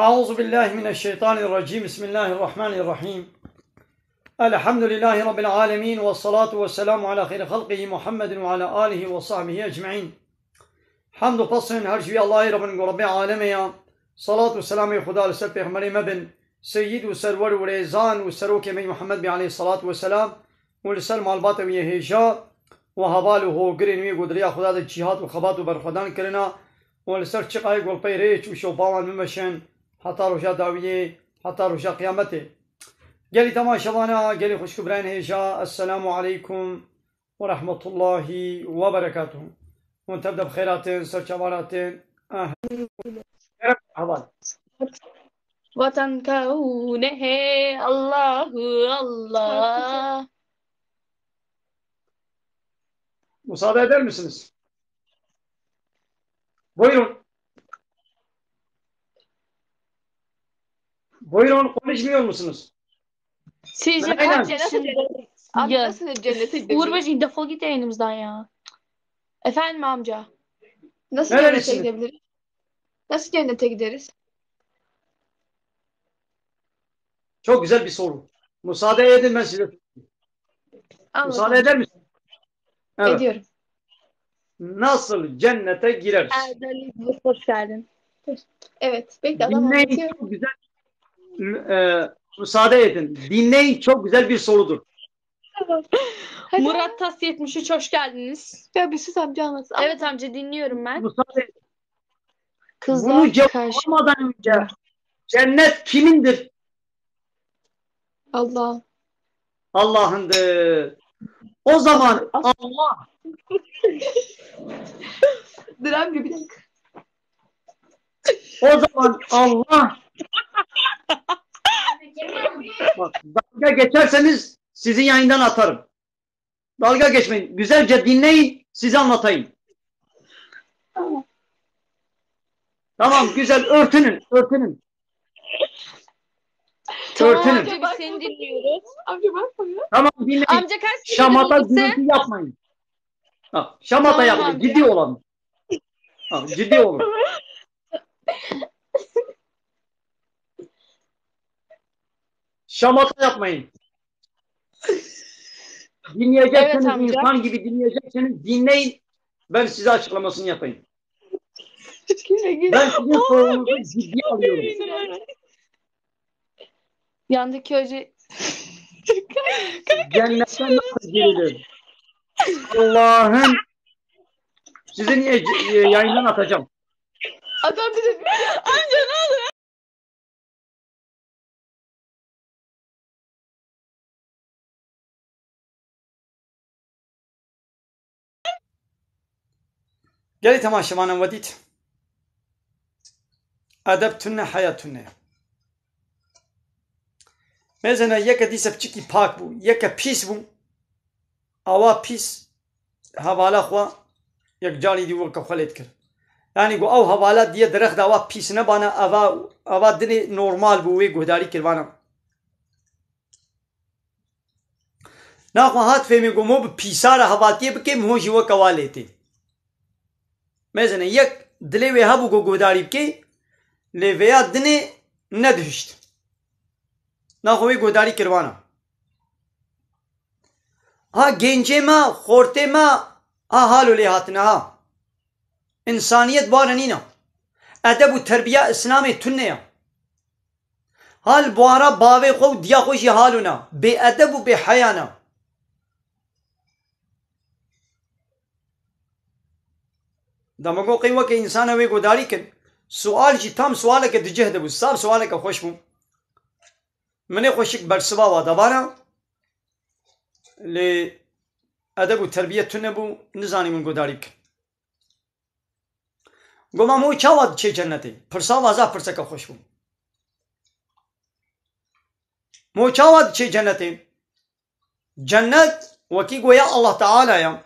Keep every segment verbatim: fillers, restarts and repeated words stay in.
أعوذ بالله من الشيطان الرجيم. بسم الله الرحمن الرحيم. الحمد لله رب العالمين، والصلاة والسلام على خير خلقه محمد وعلى آله وصحبه أجمعين. Hemd û pesên her ji wî Allahê re bin ku Rebbê alemê ya. Salat û selamê Xuda li ser pêxemberê me bin, seyyid û serwer û rêzan û serokê me Muhammed bê aleyhî salatu weselam û li ser malbata wî yê hêja û heval û hogirên wî ku di rêya Xuda de cîhat û xebat û berxwedan kirina û li ser çiqayê ku li pey rêç û şopa wan bimeşin heta roja dawiyê, heta roja qiyametê. Gelî temaşevana, gelî xwişk û birayên hêja, Esselamu aleykum. ورحمة الله وبركاته. Hûn tev de bi xêr hatin, ser çavan hatin. Ah. Merhaba. Vatan kewne he, Allahu Allah. Müsaade eder misiniz? Buyurun. Buyurun, konuşmuyor musunuz? Sizce Aynen. kaç Amca nasıl yaşın- cennete, amca Ya, nasıl cennete Uğur gidiyoruz? Böceğim, defol git yayınımızdan ya. Efendim amca. Nasıl cennete Nerelisiniz? gidebiliriz? Nasıl cennete gideriz? Çok güzel bir soru. Müsaade edin, ben size Anladım. Müsaade eder misin? Evet. Ediyorum. Nasıl cennete gireriz? Erdal İlgin, hoş geldin. Evet, bekle, adam Dinleyin, anlatıyor. Çok güzel, e, müsaade edin. Dinleyin, çok güzel bir sorudur. Hadi. Murat Tas yetmiş üç, hoş geldiniz. Ya bir sus amca anlatsın. Evet amca, dinliyorum ben. Müsaade edin. Kızlar Bunu karşı- cevaplamadan önce cennet kimindir? Allah. Allah'ındır. O zaman Allah Dur amca bir dakika. O zaman Allah Bak, dalga geçerseniz sizi yayından atarım. Dalga geçmeyin. Güzelce dinleyin, size anlatayım. Tamam, güzel, örtünün, örtünün. Tamam Örtünün. amca, biz seni dinliyoruz. Amca bakma ya. Tamam, dinleyin. Amca kaç Şamata gürültü yapmayın. Ha, şamata Tamam yapmayın. amca. Ciddi olalım. Ha, ciddi olun. Şamata yapmayın. Dinleyecekseniz Evet amca. insan gibi dinleyeceksiniz. Dinleyin. Ben size açıklamasını yapayım. Ben sizin sorunuzu ciddiye alıyorum. Yandaki hoca Cennetten nasıl girilir? Allah'ın sizin e- e- yayından atacağım. Adam bize Amca ne olur? Gelê temaşevanan we dît. Edeb tune, heya tune. Mêzene yeke dîse piçikî pak bû, yeke pîs bû. Awa pîs hevala xwe yek carî dî weke xwe lê dikir. Yanî ku ew hevala diye direxda wa pîs nebana, eva, eva dinê normal bû wê guhdarî kirvana. Naxwe hat fêmê ku mo bi pîsara hevaltiyê bikê, min ho jî weke wa lê tê. Mêzene yek dilê wê hebû ku guhdarî bikê, lê vêya dinê nedihişt. Naxwe wê guhdarî kirvana. Ha gencê me, xortê me, ha halo lê hatine ha. Însaniyet bare nîne. Edeb û terbiya Îslamê tune ye. Hal buhara bavê xwe û diya xwe jî halo ne. Bêedeb û bêheya ne. Dema got qey weke însana wê guhdarî kin. Sual jî tam sualeke di cih de bû. Saf sualeke xweş bû. Min ê xweşik bersiva wa da vana. Lê edeb û terbiye tune bû, nizanî min guhdarî bikin. Goma mo çawa diçê cennetê? Pirsa wa zaf pirseke xweş bû. Mo çawa diçê cennetê? Cennet wekî goya Allah Teala ya.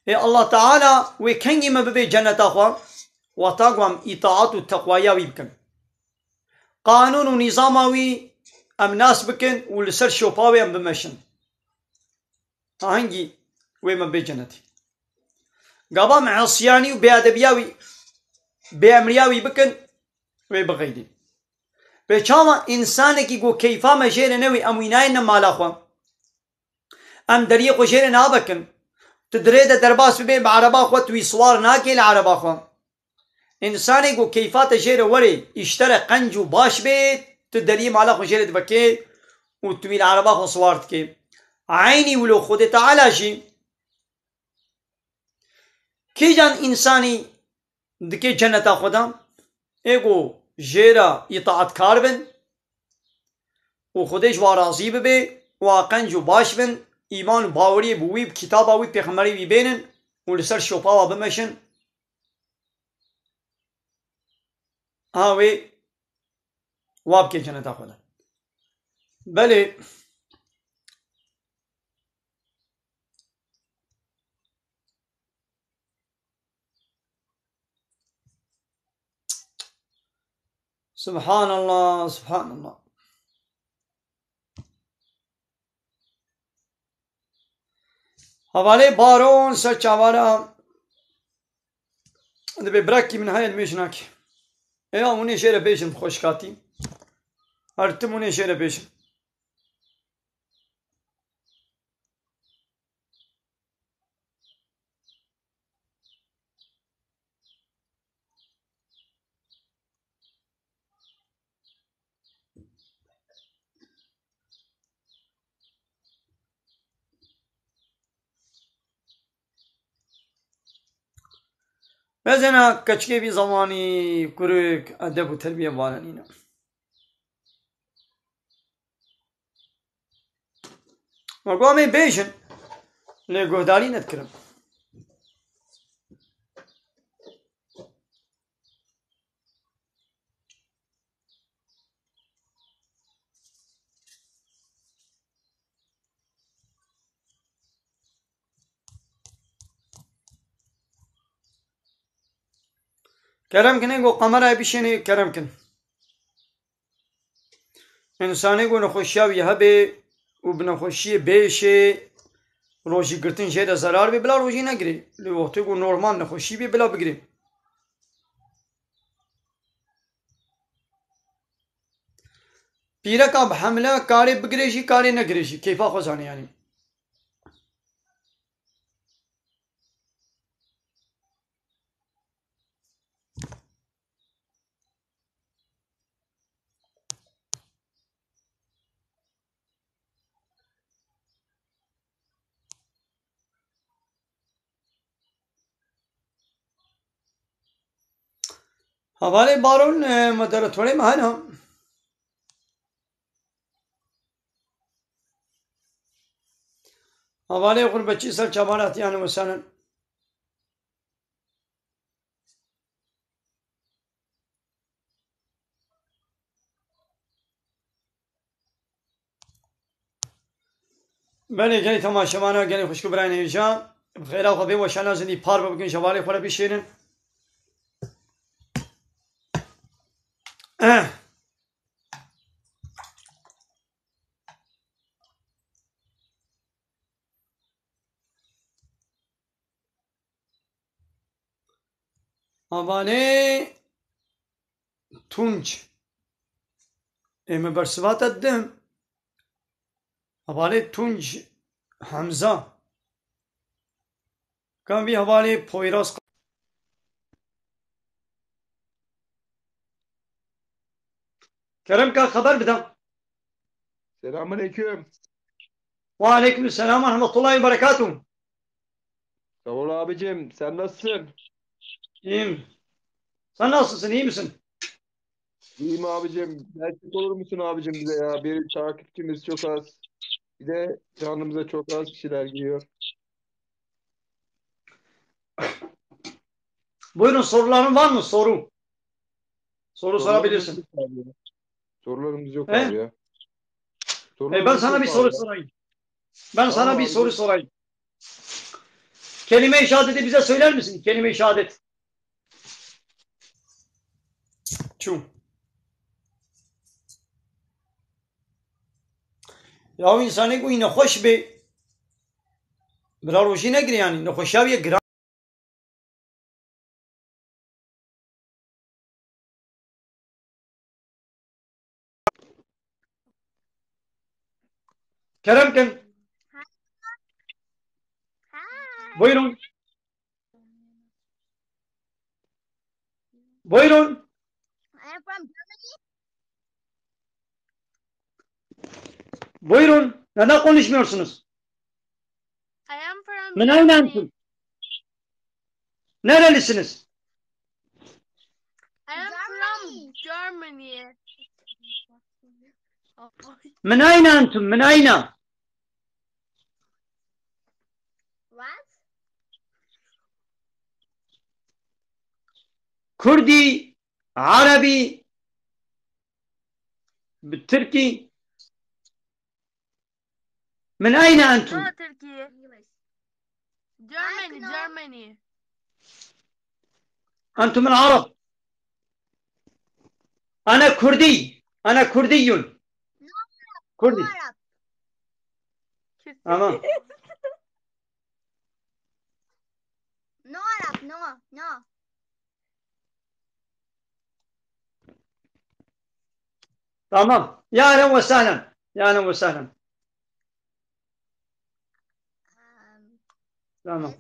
Ê Allah Teala wê kengî me bibê cenneta xwe? Wexta ku em îtaat û teqwaya wî bikin. Qanûn û nîzama wî em nas bikin û li ser şopa wê em bimeşin. Ahengî wê me bê cenetê. Gava me hesiyanî û bêedebiya wî, bêemriya wî bikin, wê bixeydî. Pê çawa însanekî ku keyfa me jê re newî, em wî nayêne mala xwe? Em deriyê xwe jê re navekin. Tu di rê de derbas bibê bi ereba xwe, tu wî siwar nakê li ereba xwe. Însanê ku keyfa te jê re werê, îşte re qenc û baş bê, tu deriyê mala xwe jê re divekê û tu wî li ereba xwe siwar dikê. Eynî wilo Xwedê Teala jî kîjan însanî dikê ceneta Xwedan? Ê ku jê re îtaatkar bin û Xwedê ji wan razî bibe û a qenc û baş bin, îman û baweriyê bi wî, bi kitaba wî, pêxemberê wî bênin û li ser şopa wa bimeşin. Ha wê wa bike ceneta Xwedan. Belê. Subhanallah, subhanallah. Hevalê Baron ser çavara dibê birakî min heye nimêj nakê. Ê ya hûnê jê re bêjin bi xweşkatî. Her tim hûnê jê re bêjin. Mezena keçikê vî zemanî kurik edeb û terbiye vala nîne. Ma ku em ê bêjin, lê guhdarî nedikirin. Kerem kin, ê ku kamerayê bişênê, kerem kin. Însanê ku nexweşiya wî hebe û bi nexweşiyê bêşê, rojî girtin jê de zerar bê, bila rojî negirê. Lê wextê ku normal nexweşî bê, bila bigirê. Pîreka bi hemle karê bigirê jî, karê negirê jî, keyfa xwe zanê yanî. Hevalê Baron, e, moderatorê me hene. Hevalê Xurbeçî ser çavan hatiye, ehlen we sehlen. Belê, gelê temaşevana, gelê xwişk û birayên hêja, bi xêra xwe bê, weşana zindî par bibin, ji hevalê xwe re bişêrin. Eh. Hevalê Tunc. Ê, me bersiva te didim. Hevalê Tunc Hemza. Kan vî hevalê Poyraz. Kerem ka xeber bide. Selamünaleyküm. Ve aleyküm selam ve rahmetullahi ve berekatuhu. Sağ ol abicim, sen nasılsın? İyiyim. Sen nasılsın, iyi misin? İyiyim abicim. Destek olur musun abicim bize ya? Bir takipçimiz çok az. Bir de canımıza çok az kişiler giriyor. Buyurun, soruların var mı? Soru. Soru sorabilirsin. Sorularımız yok abi ya. Sorularımız yok abi ya. He? E, ben sana bir soru sorayım. Ben sana bir soru sorayım. Tamam abi. Kelime-i şehadeti bize söyler misin? Kelime-i şehadet. Çû. Ya, o însanê ku wî nexweş bê, bila rojî negire, yanî nexweşiya wî ye giran. Kerem kin. Buyurun. Buyurun. I am from Germany. Buyurun. Neden konuşmuyorsunuz? I am from Min ayna Germany. Entum? Nerelisiniz? I am from Germany. Min ayna entum? Min ayna? What? Kurdî, Erebî, bi Tirkî. Min ayna entum? No, Turkey. Germany, Germany. Entum min Arab. Ana Kurdî. Ana Kurdiyun. Kurdî. Tamam. No Arab, no, no. Tamam. Ya ehlen ve sehlen. Ya ehlen ve sehlen. Tamam.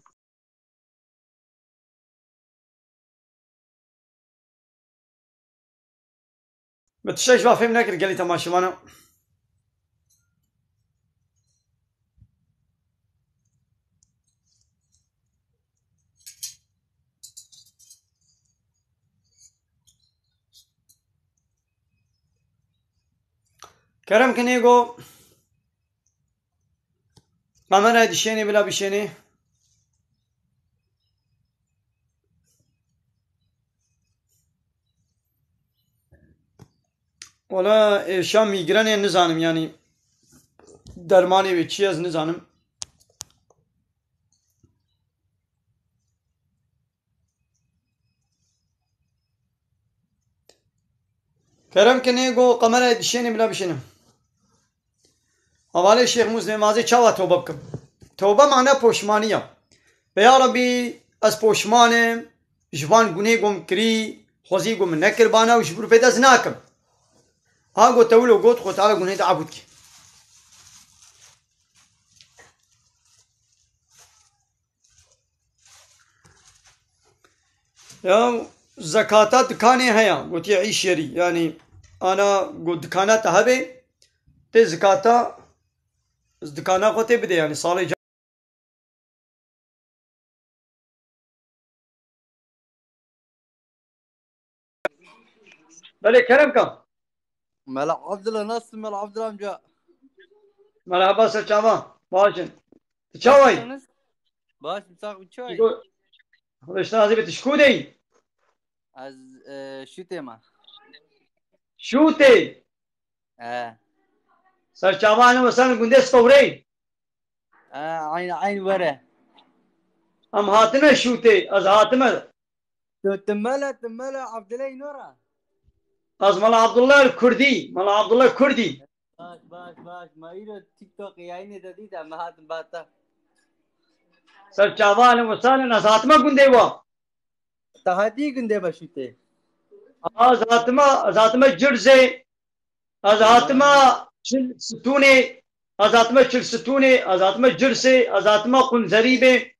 Min tiştek ji van fêm nekir gelî temaşevana. Kerem kinê go. Kamerayê dişênê bila bişênê. Wala êşa mîgrenê nizanim, yanî dermanê wê çi ye ez nizanim. Kerem kinê go kamerayê dişênê bila bişênim. Hevalê Şêx Mûs, dê mazê çawa tewbe bikim? Tewbe mana poşmanî ya. Ve ya Rebî, ez poşman im, ji van gunê gom kirî, xwezî gom nekirbana û ji vir pê dest nakim. Ha got tewilo got, Xwe Teala gunê te ebûd kî. Ya zekata dikanê heye, gotiye îş yerî. Yanî ana got dikana te hebe, tê zekata, dikana xwe tê bide, yanî salê ca- Belê kerem ka. Mela Abdullah, nasılsın Mela Abdullah amca? Merhaba, ser çava. Başın. Tu çavay? Nasılsınız? Baş, sağ ol, çay. Xwedê ji te razî be, tu ji ku deyî? Ez, e, Şûtê me. Şûtê? E. Ser çava ne, mesela gundê Stewreyî? E, aynı, aynı were. Em hatime Şûtê, ez hatime. Tu, tu mele, tu mele Abdullah Nora. Ez Mela Abdullah Kurdî, Mela Abdullah Kurdî. Baş, baş, baş. Ma îro TikTok yayını da dît, em hatin bata. Ser çava ne, mesela ez hatime gundê wa. Te hatî gundê me Şûtê? Ez hatime, ez hatime Cirzê, ez hatime Çil Stûnê, ez hatime Çil Stûnê, ez hatime Cirsê, ez hatime Qunzerîbê.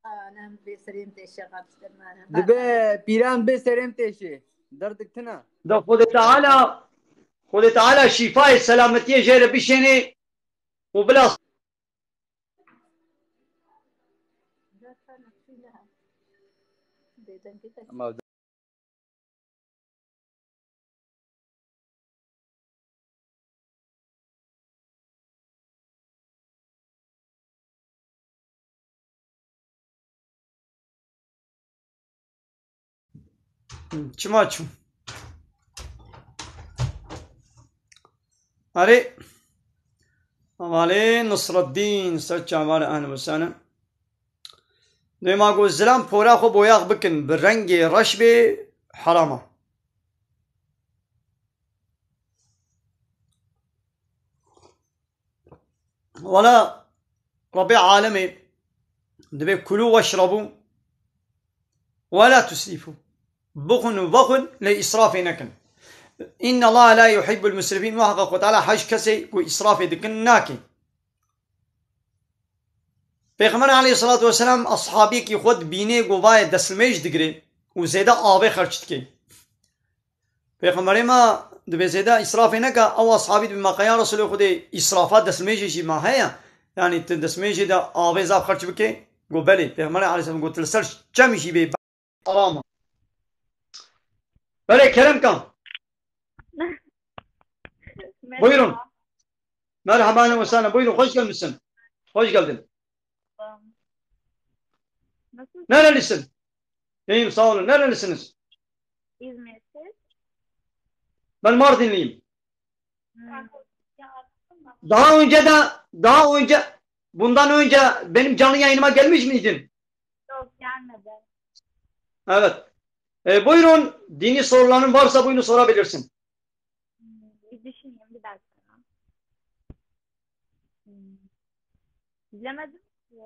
Anam bê serê min têşe, xatir me. Dibe pîran bê serê min têşe. Derdik tine. Da Xwedê Teala, Xwedê Teala şîfayê selametiyê jê re bişênê û bila Ama Çima çû? Erê. Hevalê Nusreddîn, ser çavan, ehlen we sehlen. Dê ma got zilam pora xwe boyax bikin, bi rengê reş bê, heram e. Wela Rebê alemê dibê kulû weşrebû wela tusrîfû. Bixwin û vexwin, lê îsrafê nekin. Înne Allahe la yuhibbul musrifîn. Muheqeq Xwe Teala hej kesê ku îsrafê dikin nake. Pêxember aleyhissalatu vesselam ashabiyekî xwe dibînê ku vayê destmêj digirê û zêde avê xerç dike. Pêxemberê me dibê zêde îsrafê neke, ew ashabî dibê me qe ya Resulê Xwedê îsrafa destmêjê jî ma heye? Yanî tu destmêjê de avê zaf xerç bike? Got belê. Pêxemberê aleyhisselam got tu li ser çemî jî bê haram e. Belê kerem kan. Merhaba. Buyurun. Merhaba, ahlen ve sahlen. Buyurun, hoş gelmişsin. Hoş geldin. Nasılsın? Nerelisin? İyiyim, sağ olun. Nerelisiniz? İzmir, siz? Ben Mardinliyim. Hmm. Daha önce de, daha önce, bundan önce benim canlı yayınıma gelmiş miydin? Yok, gelmedi. Evet. E, buyurun, dini soruların varsa buyurun sorabilirsin. Hmm, bir düşüneyim, bir dakika. Hmm. Bilemedim ki.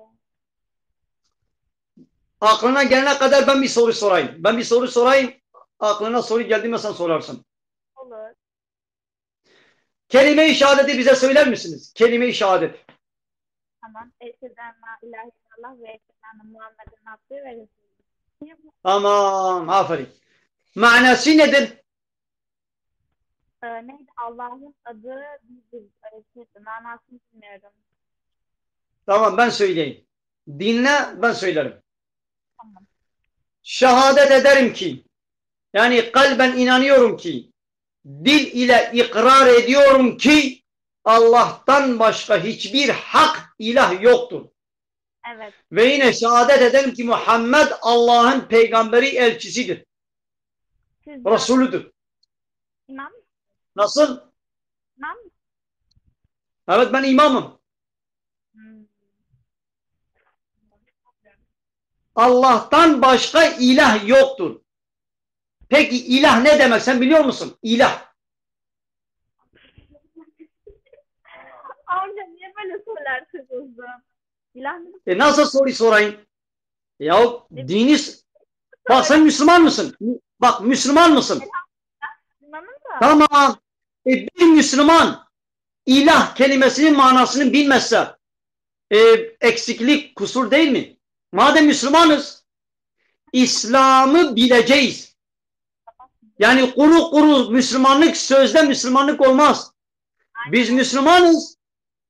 Aklına gelene kadar ben bir soru sorayım. Ben bir soru sorayım. Aklına soru geldi mi sen sorarsın. Olur. Kelime-i şehadeti bize söyler misiniz? Kelime-i şehadet. Tamam. Eşhedü en la ilahe illallah ve eşhedü enne Muhammeden abdühü ve resulühü. Tamam, aferin. Manası nedir? Ee, neydi? Allah'ın adı bir, bir, e, şey, manasını bilmiyorum. Tamam, ben söyleyeyim. Dinle, ben söylerim. Tamam. Şehadet ederim ki, yani kalben inanıyorum ki, dil ile ikrar ediyorum ki, Allah'tan başka hiçbir hak ilah yoktur. Evet. Ve yine şehadet ederim ki Muhammed Allah'ın peygamberi, elçisidir. Siz de Resulüdür. İmam mısınız? Nasıl? İmam mısınız? Evet, ben imamım. Hmm. Allah'tan başka ilah yoktur. Peki ilah ne demek? Sen biliyor musun? İlah. Amca niye böyle sorular soruyorsun? İlah ne? E nasıl soru sorayım? Ya Ne dini s- Bak sen Müslüman mısın? Bak Müslüman mısın? Müslümanım da. Tamam. E, bir Müslüman ilah kelimesinin manasını bilmezse e, eksiklik, kusur değil mi? Madem Müslümanız, İslam'ı bileceğiz. Yani kuru kuru Müslümanlık, sözde Müslümanlık olmaz. Biz Müslümanız.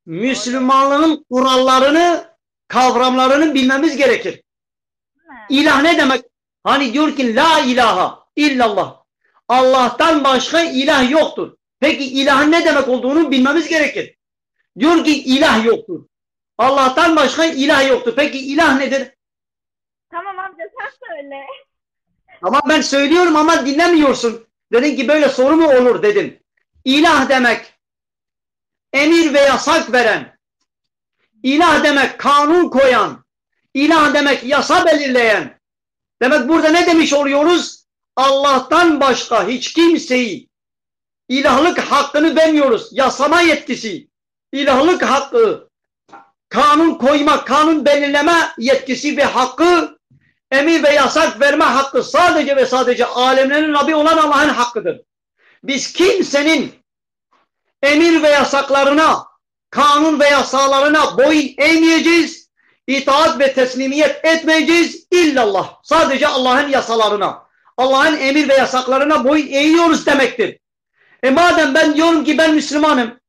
Müslümanlığın kurallarını, kavramlarını bilmemiz gerekir. İlah ne demek? Hani diyor ki la ilaha illallah. Allah'tan başka ilah yoktur. Peki ilahın ne demek olduğunu bilmemiz gerekir. Diyor ki ilah yoktur. Allah'tan başka ilah yoktur. Peki ilah nedir? Tamam amca, sen söyle. Ama ben söylüyorum ama dinlemiyorsun. Dedin ki böyle soru mu olur dedin. İlah demek emir ve yasak veren, ilah demek kanun koyan, ilah demek yasa belirleyen. Demek burada ne demiş oluyoruz? Allah'tan başka hiç kimseyi ilahlık hakkını vermiyoruz. Yasama yetkisi, ilahlık hakkı, kanun koymak, kanun belirleme yetkisi ve hakkı, emir ve yasak verme hakkı sadece ve sadece alemlerin Rabbi olan Allah'ın hakkıdır. Biz kimsenin emir ve yasaklarına, kanun ve yasalarına boyun eğmeyeceğiz, itaat ve teslimiyet etmeyeceğiz. İllallah, sadece Allah'ın yasalarına, Allah'ın emir ve yasaklarına boyun eğiyoruz demektir. E madem ben diyorum ki ben Müslümanım,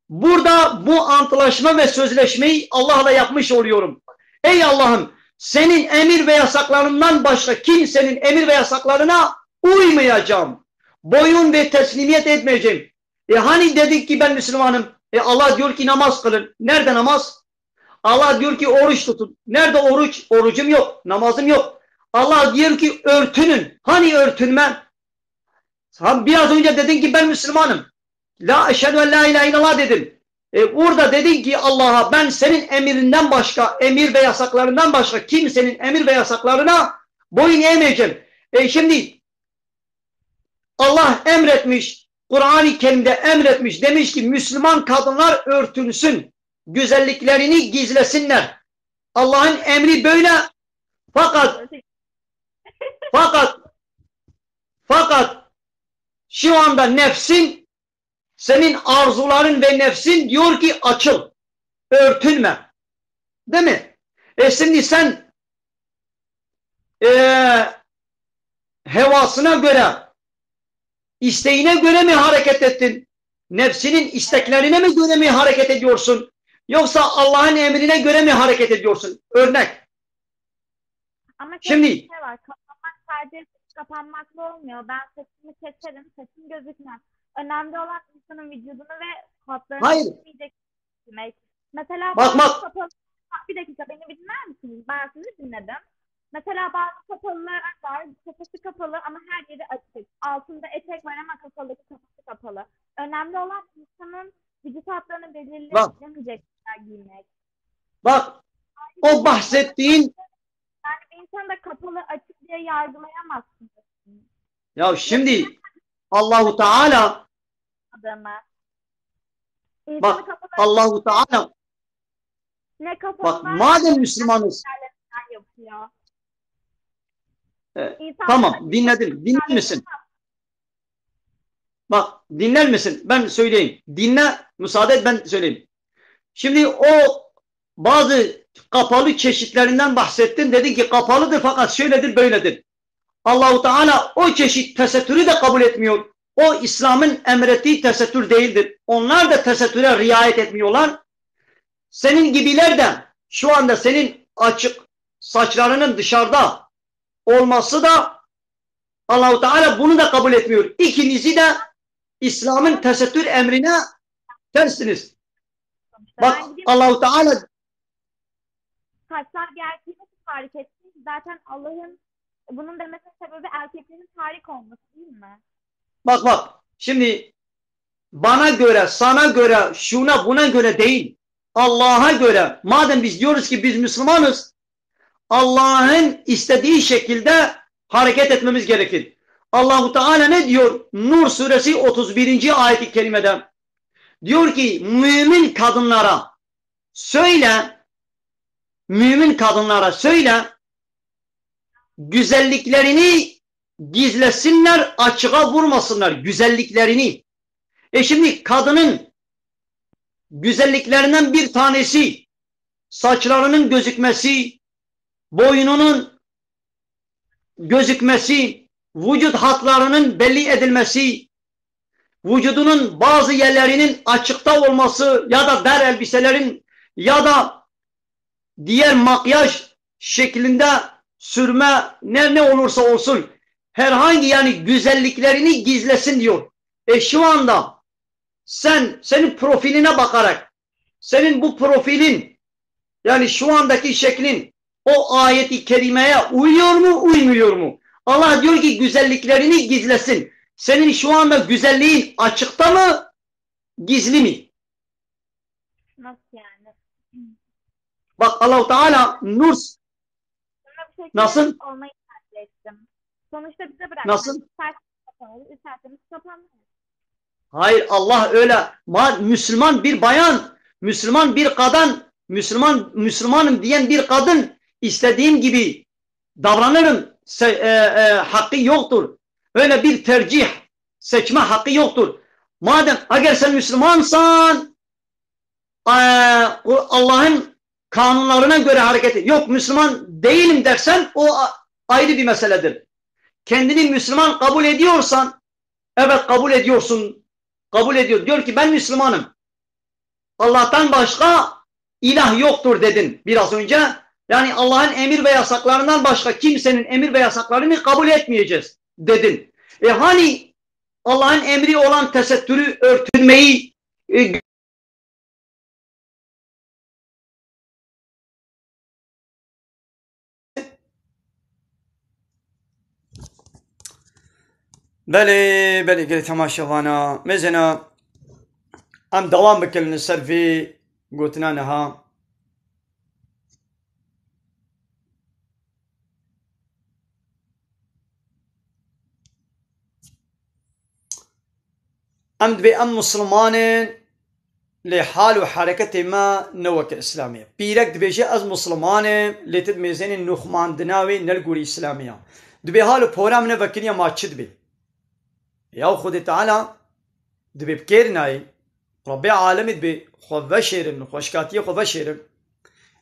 burada bu antlaşma ve sözleşmeyi Allah'la yapmış oluyorum. Ey Allah'ım, senin emir ve yasaklarından başka kimsenin emir ve yasaklarına uymayacağım. Boyun ve teslimiyet etmeyeceğim. E hani dedik ki ben Müslümanım? E Allah diyor ki namaz kılın. Nerede namaz? Allah diyor ki oruç tutun. Nerede oruç? Orucum yok, namazım yok. Allah diyor ki örtünün. Hani örtünme? Sen biraz önce dedin ki ben Müslümanım. La eşhedü en la ilahe illallah dedin. E, burada dedin ki Allah'a ben senin emirinden başka, emir ve yasaklarından başka kimsenin emir ve yasaklarına boyun eğmeyeceğim. E, şimdi Allah emretmiş, Kur'an-ı Kerim'de emretmiş, demiş ki Müslüman kadınlar örtünsün, güzelliklerini gizlesinler. Allah'ın emri böyle. Fakat, fakat, fakat şu anda nefsin, senin arzuların ve nefsin diyor ki açıl, örtünme. Değil mi? E şimdi sen e, hevasına göre, isteğine göre mi hareket ettin? Nefsinin isteklerine mi göre mi hareket ediyorsun? Yoksa Allah'ın emrine göre mi hareket ediyorsun? Örnek. Ama şöyle Şimdi bir şey var. Kapanmak sadece kapanmakla olmuyor. Ben saçımı keserim, saçım gözükmez. Önemli olan insanın vücudunu ve hatlarını Hayır. Üzmeyecek demek. Mesela Bak, bazı bak. kapalı... Bir dakika, beni bir dinler misiniz? Ben sizi dinledim. Mesela bazı kapalılar var, kafası kapalı ama her yeri açık. Altında etek var ama kafadaki kafası kapalı. Önemli olan insanın vücut hatlarını Bak. belirlemeyecek kadar giymek. Bak, o bahsettiğin Yani bir insan da kapalı açık diye yargılayamazsınız. Ya şimdi Allahu Teala Adamı. İnsanı bak kapalı Allahu Teala ne kapalı bak var, madem Müslümanız yapıyor. E, İnsan tamam dinledim. Dinler misin? Bak dinler misin? Ben söyleyeyim. Dinle, müsaade et ben söyleyeyim. Şimdi o bazı kapalı çeşitlerinden bahsettin. Dedin ki kapalıdır fakat şöyledir böyledir. Allahu Teala o çeşit tesettürü de kabul etmiyor. O İslam'ın emrettiği tesettür değildir. Onlar da tesettüre riayet etmiyorlar. Senin gibiler de şu anda senin açık saçlarının dışarıda olması da Allahu Teala bunu da kabul etmiyor. İkinizi de İslam'ın tesettür emrine tersiniz. Bak Ben gideyim, Allahu Teala saçlar bir erkeği nasıl tarif etsin? Zaten Allah'ın bunun demesinin sebebi erkeklerin tarih olması değil mi? Bak bak şimdi bana göre, sana göre, şuna buna göre değil. Allah'a göre. Madem biz diyoruz ki biz Müslümanız, Allah'ın istediği şekilde hareket etmemiz gerekir. Allahu Teala ne diyor? Nur suresi otuz birinci ayeti kerimede. Diyor ki mümin kadınlara söyle, mümin kadınlara söyle, güzelliklerini gizlesinler, açığa vurmasınlar güzelliklerini. E şimdi kadının güzelliklerinden bir tanesi saçlarının gözükmesi, boynunun gözükmesi, vücut hatlarının belli edilmesi, vücudunun bazı yerlerinin açıkta olması ya da dar elbiselerin ya da diğer makyaj şeklinde sürme ne ne olursa olsun herhangi yani güzelliklerini gizlesin diyor. E şu anda sen senin profiline bakarak senin bu profilin yani şu andaki şeklin o ayeti kerimeye uyuyor mu uymuyor mu? Allah diyor ki güzelliklerini gizlesin. Senin şu anda güzelliğin açıkta mı gizli mi? Nasıl yani? Bak Allahu Teala Nur Bununla bu şekilde Nasıl? olmayı tercih ettim. Sonuçta bize bırak. Nasıl? İsterseniz kapanırız, isterseniz kapanmayız. Hayır Allah öyle ma Müslüman bir bayan, Müslüman bir kadın, Müslüman Müslümanım diyen bir kadın istediğim gibi davranırım se- e, e, hakkı yoktur. Öyle bir tercih seçme hakkı yoktur. Madem eğer sen Müslümansan e, o Allah'ın kanunlarına göre hareket et. Yok Müslüman değilim dersen o a- ayrı bir meseledir. Kendini Müslüman kabul ediyorsan evet kabul ediyorsun. Kabul ediyor. Diyor ki ben Müslümanım. Allah'tan başka ilah yoktur dedin biraz önce. Yani Allah'ın emir ve yasaklarından başka kimsenin emir ve yasaklarını kabul etmeyeceğiz dedin. E hani Allah'ın emri olan tesettürü, örtünmeyi e, Belê, belê gelê temaşevana. Mêzena em dewam bikin li ser vê gotina niha. Em dibê em Musulman in, lê hal û hereketê me ne weke Îslamê ye. Pîrek dibêje, ez Musulman im, lê tu dimêzênî nûxmandina wê ne li gorî Îslamê ye. Dibê hal û pora min ne vekiriye, ma çi dibê? Ya Xwedê Teala dibê bi kêr nayê, Rebbê alemê dibê xwe veşêrin, xweşkatiyê xwe veşêrin.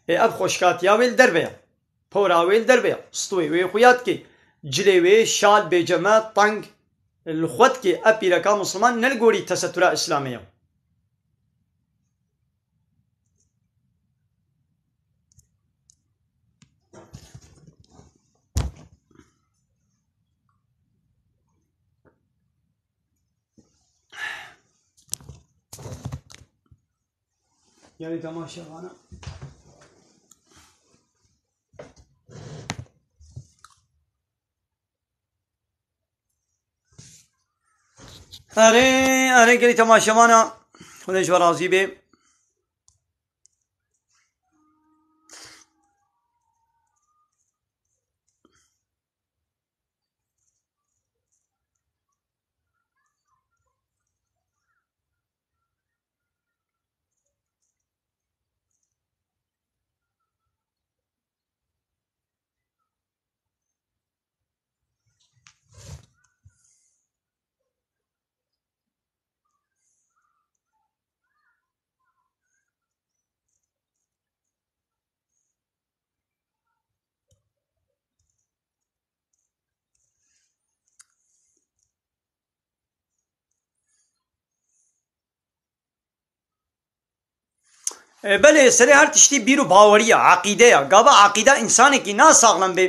Ê ev xweşkatiya wê li derve ye. Pora wê li derve ye. Stûyê wê xuya dikê. Cilê wê şal, bêceme, teng, li xwe dikê. Ev pîreka misilman ne li gorî tesetura Îslamê ye. Gelî temaşevana. Erê, erê, gelî temaşevana. Xwedê ji we razî bê. E, belê, serê her tiştî bîr û bawerî ye, eqîde ye. Gava eqîda însanekî na saxlem bê,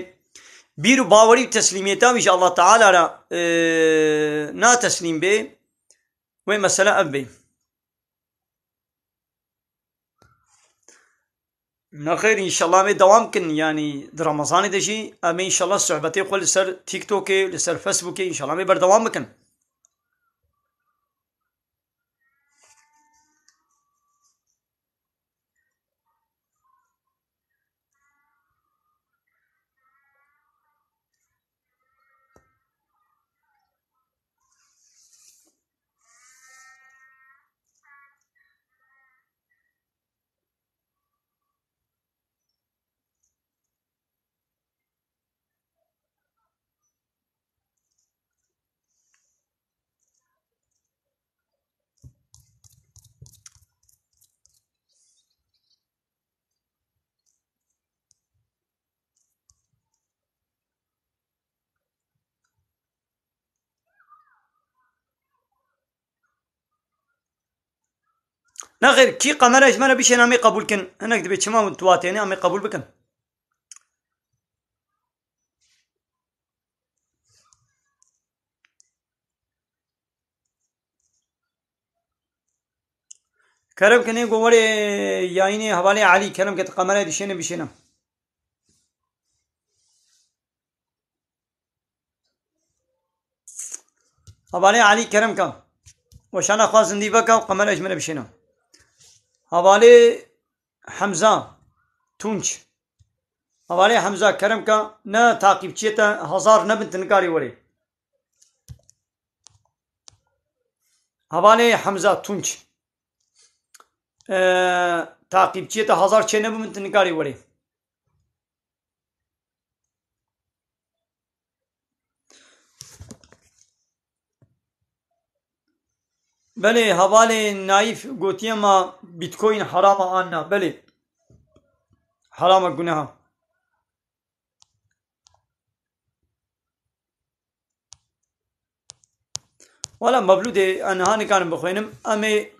bîr û bawerî û teslîmiyeta wî ji Allah Teala re, e, na teslîm bê, wê mesele ev bê. Nexêr, înşallah em ê dewam bikin, yanî di Remezanê de jî em ê înşallah sohbetê xwe li ser TikTokê, li ser Facebookê înşallah em ê berdewam bikin. Nexêr, kî qemera ji me re bişên, em ê qebûl kin. Hinek dibê çima tu watêne, em ê qebûl bikin. Kerem ke nê go werê yayînê hevalê Elî, kerem ke tu qemerayê dişêne bişêne. Hevalê Elî, kerem ke weşana xwe zindî veke û qemera ji min re bişêne. Hevalê Hemza Tunç. Hevalê Hemza, kerem ke ne taqîbçiyê te hezar nebin, tu nikarî werê. Hevalê Hemza Tunç. Ee, taqîbçiyê te hezar çê nebin, tu nikarî werê. Belê, hevalê Naîf gotiye ma Bitcoin heram e an na? Belê. Heram e, guneha. Wala Mevlûdê, e, niha nikarim bixwînim. Em ê,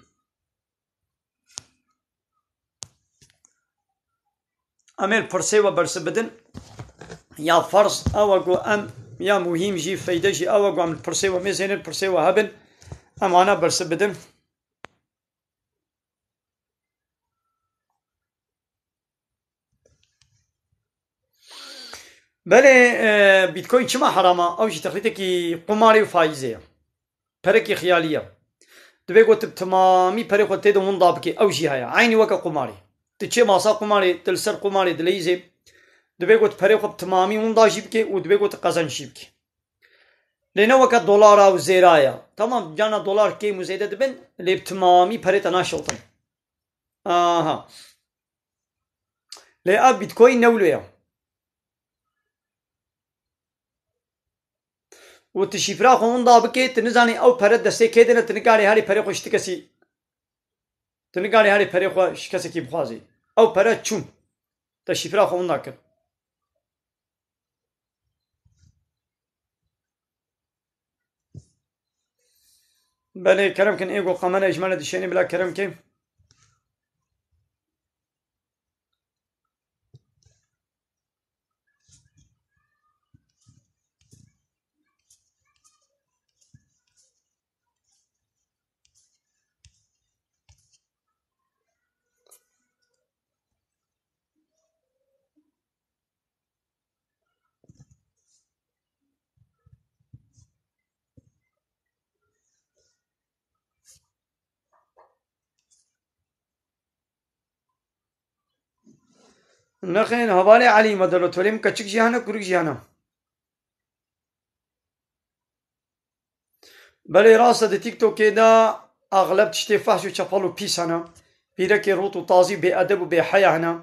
em ê li pirsê we bersiv bidin. Ya ferz ew e ku em, ya muhîm jî, feyde jî ew e ku em li pirsê we mêzênin, pirsê we hebin. Em ana bersiv bidin. Belê, e, Bitcoin çima heram e? Ew jî texlîtekî qumarê û faîzê ye. Perekî xiyalî ye. Divê ku tu bi timamî perê xwe tê de winda bikê. Ew jî heye. Eynî weke qumarê. Tu çê masa qumarê, tu li ser qumarê dileyîzê. Divê ku tu perê xwe bi timamî winda jî bikê û divê ku tu qezenc jî bikê. Lê ne weke dolara û zêra ye. Tamam, carna dolar kêm û zêde dibin, lê bi timamî perê te naşewtin. Aha. Lê ev Bitcoin ne wilo ye. Û tu şîfra xwe winda bikê, tu nizanî ew pere destê kê de ne, tu nikarî herî perê xwe ji ti kesî, tu nikarî herî perê xwe ji kesekî bixwazî. Ew pere çûn. Te şîfra xwe winda kir. Belê, kerem kin, ê ku kamera ji me re dişênî, bila kerem ke. Nexêr, hevalê Elî, moderatörê min, keçik jî hene, kurik jî hene. Belê, rast e, di TikTokê de axleb tiştê fehş û çepel û pîs hene. Pîrekê rût û tazî, bêedeb û bêheya hene.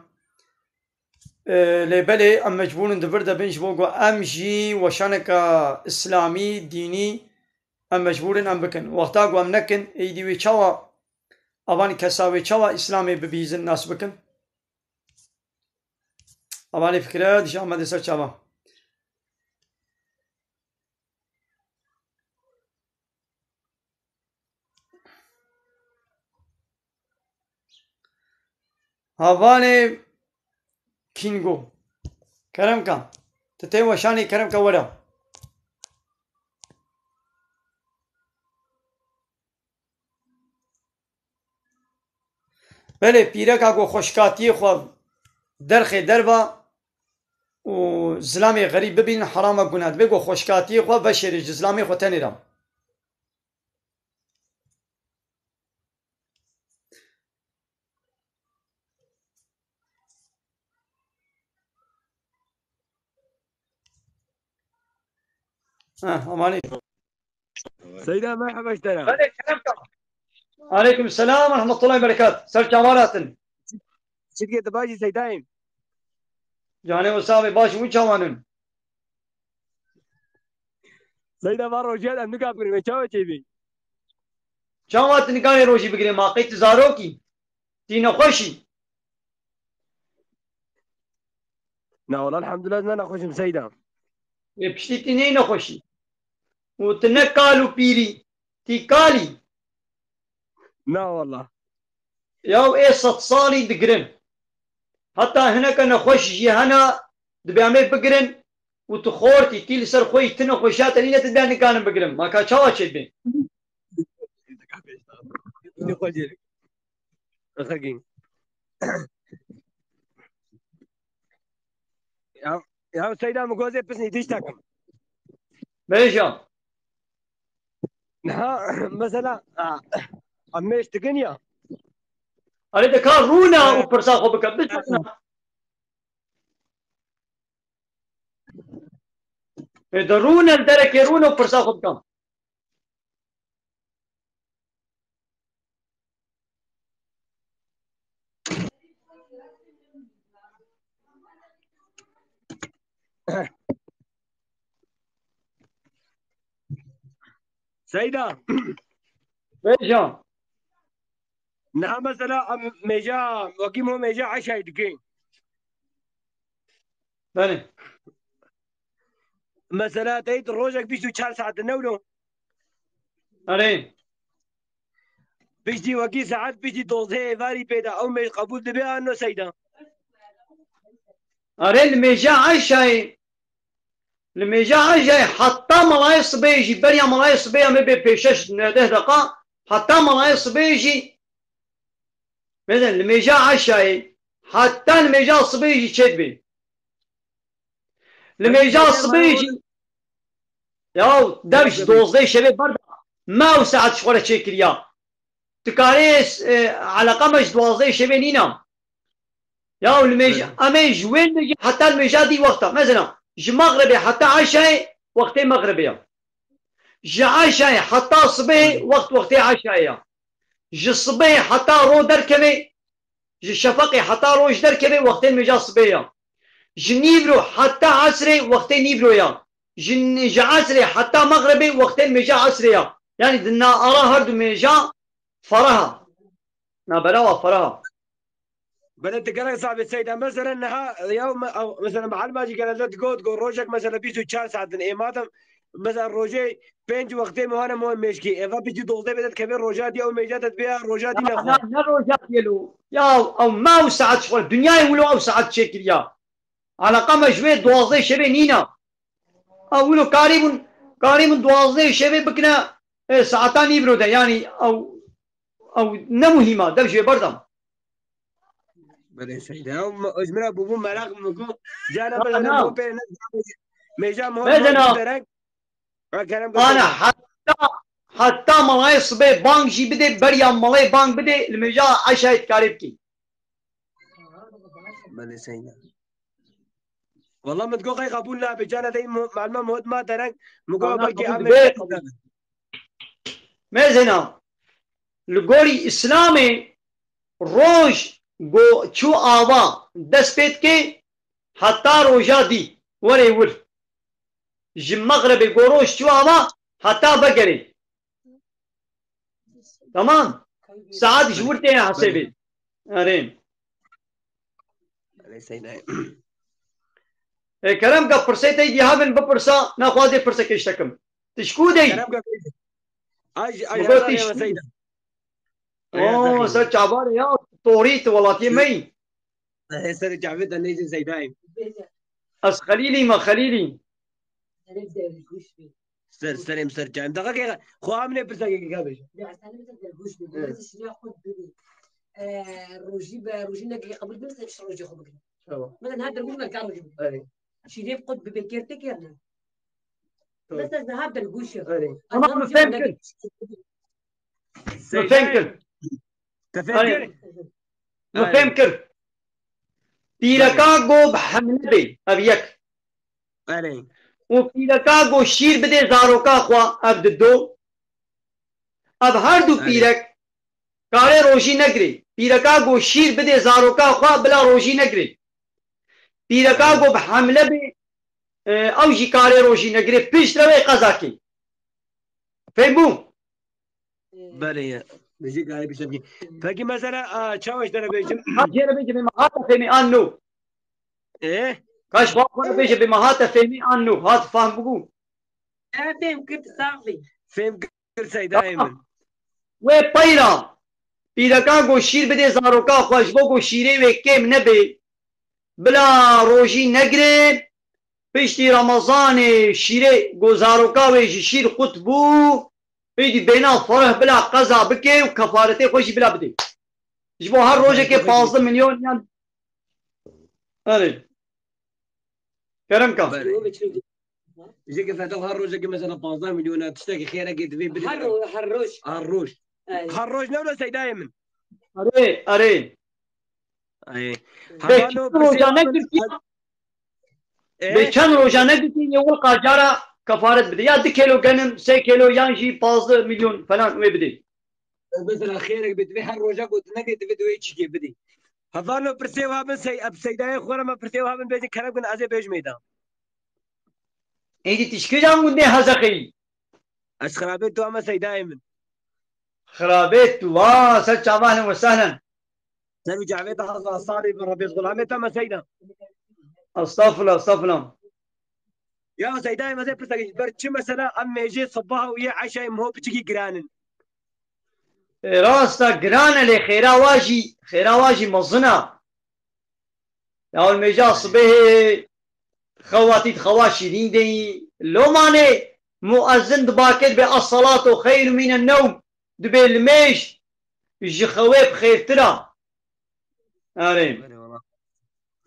E, lê belê em mecbûr in di vir de bin, ji bo ku em jî weşaneke îslamî, dînî, em mecbûr in em bikin. Wexta ku em nekin, êdî wê çawa, evan kesa wê çawa îslamê bibîzin, nas bikin? Evanê fikre dişa me di ser çavan. Havanê Kingo. Kerem ka. Tu tê weşanê, kerem ka, were. Belê, pîreka ku xweşkatiyê xwe derxê derva û zilamê xerîb bibînin, herama guna. Divê ku xweşkatiyê xwe veşêrê ji zilamê xwe tenê re. Heh, amanî. Seyda, merhaba ji te re. Belê, kerem ka. Aleyküm selam ve rahmetullahi ve berekat. Ser çavan hatin. Çi dike, tu baş î Seydayê? Canê we sax be, baş in, hûn çawan in? Seyda, va rojiyat em nika bigirin, me çawa çêbî? Çawa tu nikanê rojî bigirê, ma qey tu zarokî? Tî nexweşî? Na wala, elhamdulillah, ne nexweşim Seyda. Ê piştî tî ney nexweşî. Û tu ne kal û pîrî, tî kalî. Na wala. Ya ê sed salî digirin. Heta hineke nexweş jî hena, dibê em ê bigirin û tu xortî, tî li ser xwe yî, tu nexweşiya te nîne, tu dê nikarin bigirin. Ma ka çawa çêdibê? Xwecî. Xekî. Ya, ya Seyda, min gozê pisnî tiştek. Bêja. Niha, mesela, a, em mêş dikin ya. Erê, de ka rûne û pirsa xwe bike. Bişuna. Ê, de rûne, li derekê rûne û pirsa xwe bike. Seyda. Bêja. Niha mesela em mêja, wekî mo mêja eşay dikin. Belê. Mesela teyt rojek bîst û çar saet ne wilo? Erê. Piştî wekî saet piştî dozdeh êvarî pê de ew mêj qebûl dibe an no Seyda? Erê, li mêja eşayê, li mêja eşayê heta melayê sibê jî, beriya melayê sibê em ê bê pêşeş neh deh deqa, heta melayê sibê jî, mesela li mêja eşayê heta li mêja sibê jî çêdibê. Li mêja sibê jî, ya dev ji dozdeh şevê berda, me ew saet ji xwe re çêkiriya. Tu karê, e, eleqa me ji duwazdeh şevê nîna. Ya li mêj-, em ê ji wê mêjê heta li mêja dî wexta. Mesela, ji mexribê heta eşayê wextê mexribê ya. Ji eşayê heta sibê wext wextê eşayê ya. Ji sibê heta ro derkeve, ji şefeqê heta roj derkeve wextê mêja sibê ya. Ji nîvro heta esrê wextê nîvro ya. Ji, ji esrê heta mexribê wextê mêja esrê ya. Yanî di na ara her du mêja feraha. Naberawa feraha. Belê, tu gelek sax bî Seyda. Mesela niha ya me-, ew, mesela mualima jî genelde digot, got rojek mesela bîst û çar saet in. Ê madem mesela rojê pênc wextê me wane mo mêjkî. Eva pêncî dozdeh bê te dikeve roja dî, ew mêja te dibe ya roja dî ne xwe. Na, ne roja dî lo. Ya ew me ew saet ji xwe. Dinyayê wilo ew saet çêkiriya. Eleqa me ji wê duwazdeh şevê nîna. Ew wilo karîbûn, karîbûn duwazdeh şevê bikine, e, saeta nîvro de. Yanî ew, ew ne muhîm a, dev ji wê berdam. Belê Seyda. Ew me-, ji min re bûbû meraq min got. Cana Na, bidene na. Mo pê ne. Mêja mo Medena. Derek. Ha, kerem Ana, heta, heta malayê sibê bang jî bidê, beriya malayê bang bidê, li mêja eşayê dikarê bikî. Belê Seyda. Wala min digot qey qebûl nabe. Cana dey mu-, malma Muhit ma dereng. Min got Ana, belkî qebûl em dibe, qebûl. Mezena, li gorî Îslamê roj go çû ava dest pê dike heta roja dî. Werê wir. Ji mexrebê go roj çû ava heta vegerê. Tamam. Saet ji wir tê hesêbê. Erê. Erê Seyda. E, kerem ke pirsê te dî hebin bipirsa, nexwazê pirseke ji te kim. Tişkû dey. Kerem ke bêje. Aj, aj, Mugo aj, aj, tişkû. Seyda. Oo, ser çavarê ya, torî tu welatiyê me yî. Hê ser çavê te nêzî Seydayê. Ez Xelîlî me, Xelîlî. Ser, serê min ser çavê. Daqa ke xwe amine pirseke ke bêje. Ya, sen bir de dergûş bî. Evet. Mesela şiya xwe bibî. Ee, rojî be, rojî neke qebûl bibî, sen şu rojî xwe bigire. Tamam. Mesela niha dergûş me ka rojî bibî. Evet. Şîrê xwe bibê kêr te kêr ne. Tamam. Mesela niha dergûş e. Evet. Tamam, min fêm kir. Min fêm kir. Te fêm kir? Min fêm kir. Pîreka go bi hemle bê, ev yek. Erê. Û pîreka go şîr bidê zaroka xwe, ev di do. Ev her du Erê. Pîrek karê rojî negirê. Pîreka go şîr bidê zaroka xwe, bila rojî negirê. Pîreka Erê. Go bi hemle bê, e, ew jî karê rojî negirê. Pişt re wê qeza kê. Fêm bû? Belê ye. Bijî karê pişt re bikî. Pekî mesela, a, çawa ji te re bêjim? Ha, jê re bêje bê me hate fêmî an no. Ê? Kaş bak xwe re bêje bê me hate fêmî an no. Hat fam bû. E, fêm kir, sax bî. Fêm kir Seydayê min. Wê peyra pîreka go şîr bidê zaroka xwe, ji bo go şîrê wê kêm nebe. Bila rojî negirê. Piştî Remezanê şîrê go zaroka wê ji şîr qut bû. Êdî bêna fereh bila qeza bike û kefaretê xwe jî bila bidê. Ji bo her rojekê pazdeh milyon yan. Erê. Kerem ka. Belê. Jê ke feda her rojekê mesela pazdeh milyon e, tiştekî xêrekê divê bidê. Her ro-, her roj. Her roj. Erê. Her roj ne wilo Seydayê min? Erê, erê. Ay. Bê çend roja negirtiye? Ê? Bê çend roja negirtiye, yê wil qacara kefaret bide. Ya du kilo genim, sê kilo yan jî pazdeh milyon falan wê bidê. Mesela xêrek bê, divê her roja gotinekê divê divê çikê bidê. Hevano pirsê wa bin sey-, eb Seydayê xwe re me pirsê wa bin bêjin kerem kin ez ê bêjmê da. Êdî tişkî can gundê hezexeyî. Ez xirabê tu ama Seydayê min. Xirabê tu, wa, ser çava, ehlen we sehlen. Ser û çavê te heza sarî bi Rebê xulamê te me Seyda. Estağfurullah, estağfurullah. Ya Seydayê me zê pirsekî ber çi mesela em mêjê sibaha û yê eşayê miho piçikî giran in. E, rast e, giran e lê xêra wa jî, xêra wa jî mezin e. Ya mêja sibehê xewatî di xewa şîrîn de yî. Lomanê muezzin dibakê dibê, "Es-salatu xeyrun minen newm." Dibê limêj ji xewê bi xêrtir a. Erê. Belê wala.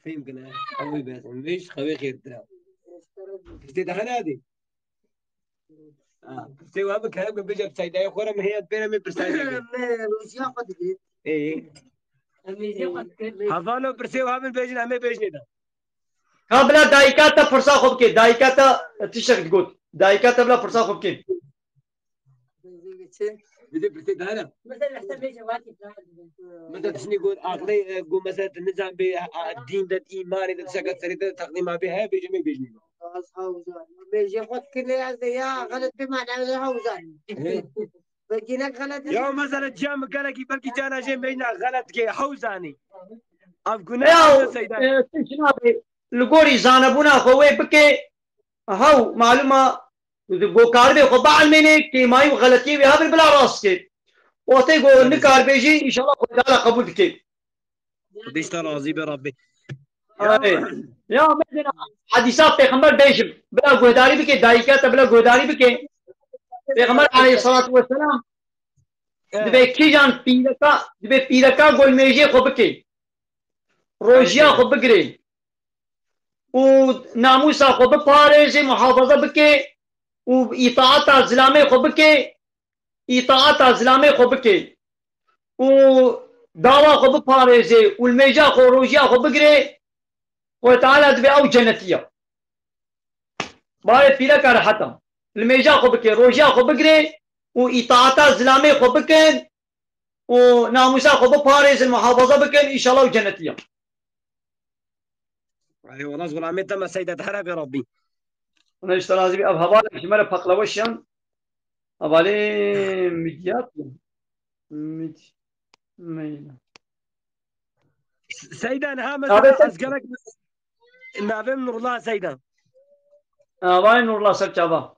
Fêm kine. Ew ê bes. Limêj ji xewê xêrtir a. Pirsê daha ne dî? Ha, pirsê wa bi kerem ke bêje bi Seydayê xwe re mi heye pêre mi pirsayê. Me rojiya xwe dibê. Ê. Em ê jê xwe dikir. Hevalo pirsê wa bin bêjin em ê bêjinê de. Ka bila dayika te pirsa xwe bike. Dayika te tiştek digot. Dayika te bila pirsa xwe bike. Bidê pirsê daha ne? Mesela heta bêje wa ki daha. Mesela tiştî got aqlê, e, got mesela tu nizan bê, a, dîn de, îmanê de, tişteka serê te teqdîma bê heye bêje me bêjinê. Az hawzan. Bêje xwe kirê ez de ya xelet bê mane ez hawzan. He. Belkî ne xelet. Ya mesela cem gelekî belkî cana jê bêjna xelet ke hawzanî. Ev guneh Ya, e, Seyda. E, tu jina bê, li gorî zanebûna xwe wê bike, hew, malûma, gokaribê xwe bielmêne, kêmayî û xeletiyê wê hebin bila rast ke. Wextê ku Belê. Nikar bêjî, înşallah Xwedê Teala qebûl dike. Xwedê ji te razî be Rabbî. Ay. Ya, mesela, hedîsa Pêxember bêjim, bila guhdarî bike, dayîka te bila guhdarî bike. Pêxember aleyhissalatu vesselam Eh. Divê kîjan pîreka, divê pîreka gol mêjê xwe bike. Rojiya Aynen. Xwe bigire. Û namûsa xwe biparêze, muhafaza bike û îtaata zilamê xwe bike, îtaata zilamê xwe bike. Û dawa xwe biparêze û li mêja xwe rojiya xwe bigire, Xwedê Teala divê ew cenetî ya. Barê pîreka rehet e. Li mêja xwe bike, rojiya xwe bigire û îtaata zilamê xwe bikin û namûsa xwe biparêzin, muhafaza bikin, înşallah ew cenetî ye. Eyvallah, zilamê te me Seyda, te here bê Rabbî. Hûn ji te razî bî. Ev hevalek ji me re peqleweş yan. Hevalê Midyat ya. Mid-, Meyna. Seyda, niha mesela Navê te ez gelek Navê min Nurullah Seyda. Navê Nurullah ser çava.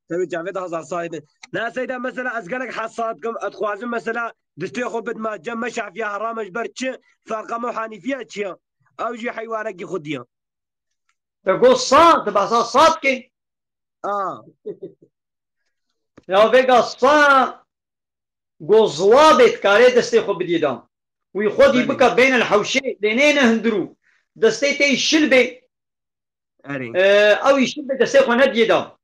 Tabii çavê de hazar sahibin. Na Seyda mesela ez gelek hesad kim, ez dixwazim mesela distê xwe bidma cem me şafiya herame ji ber çi ferqa me û hanifiya çi ya? Ew jî heywanekî xwedî ya. Te got sa, tu behsa sa dikî? A. Ya vêga sa Go ziwabê dikarê destê xwe bidî da. Wî xwedî Belê. Bika beynel hewşê, lê nê ne hundirû. Destê te yî şil bê. Erê. E, ew yî şil bê destê xwe nediyê da.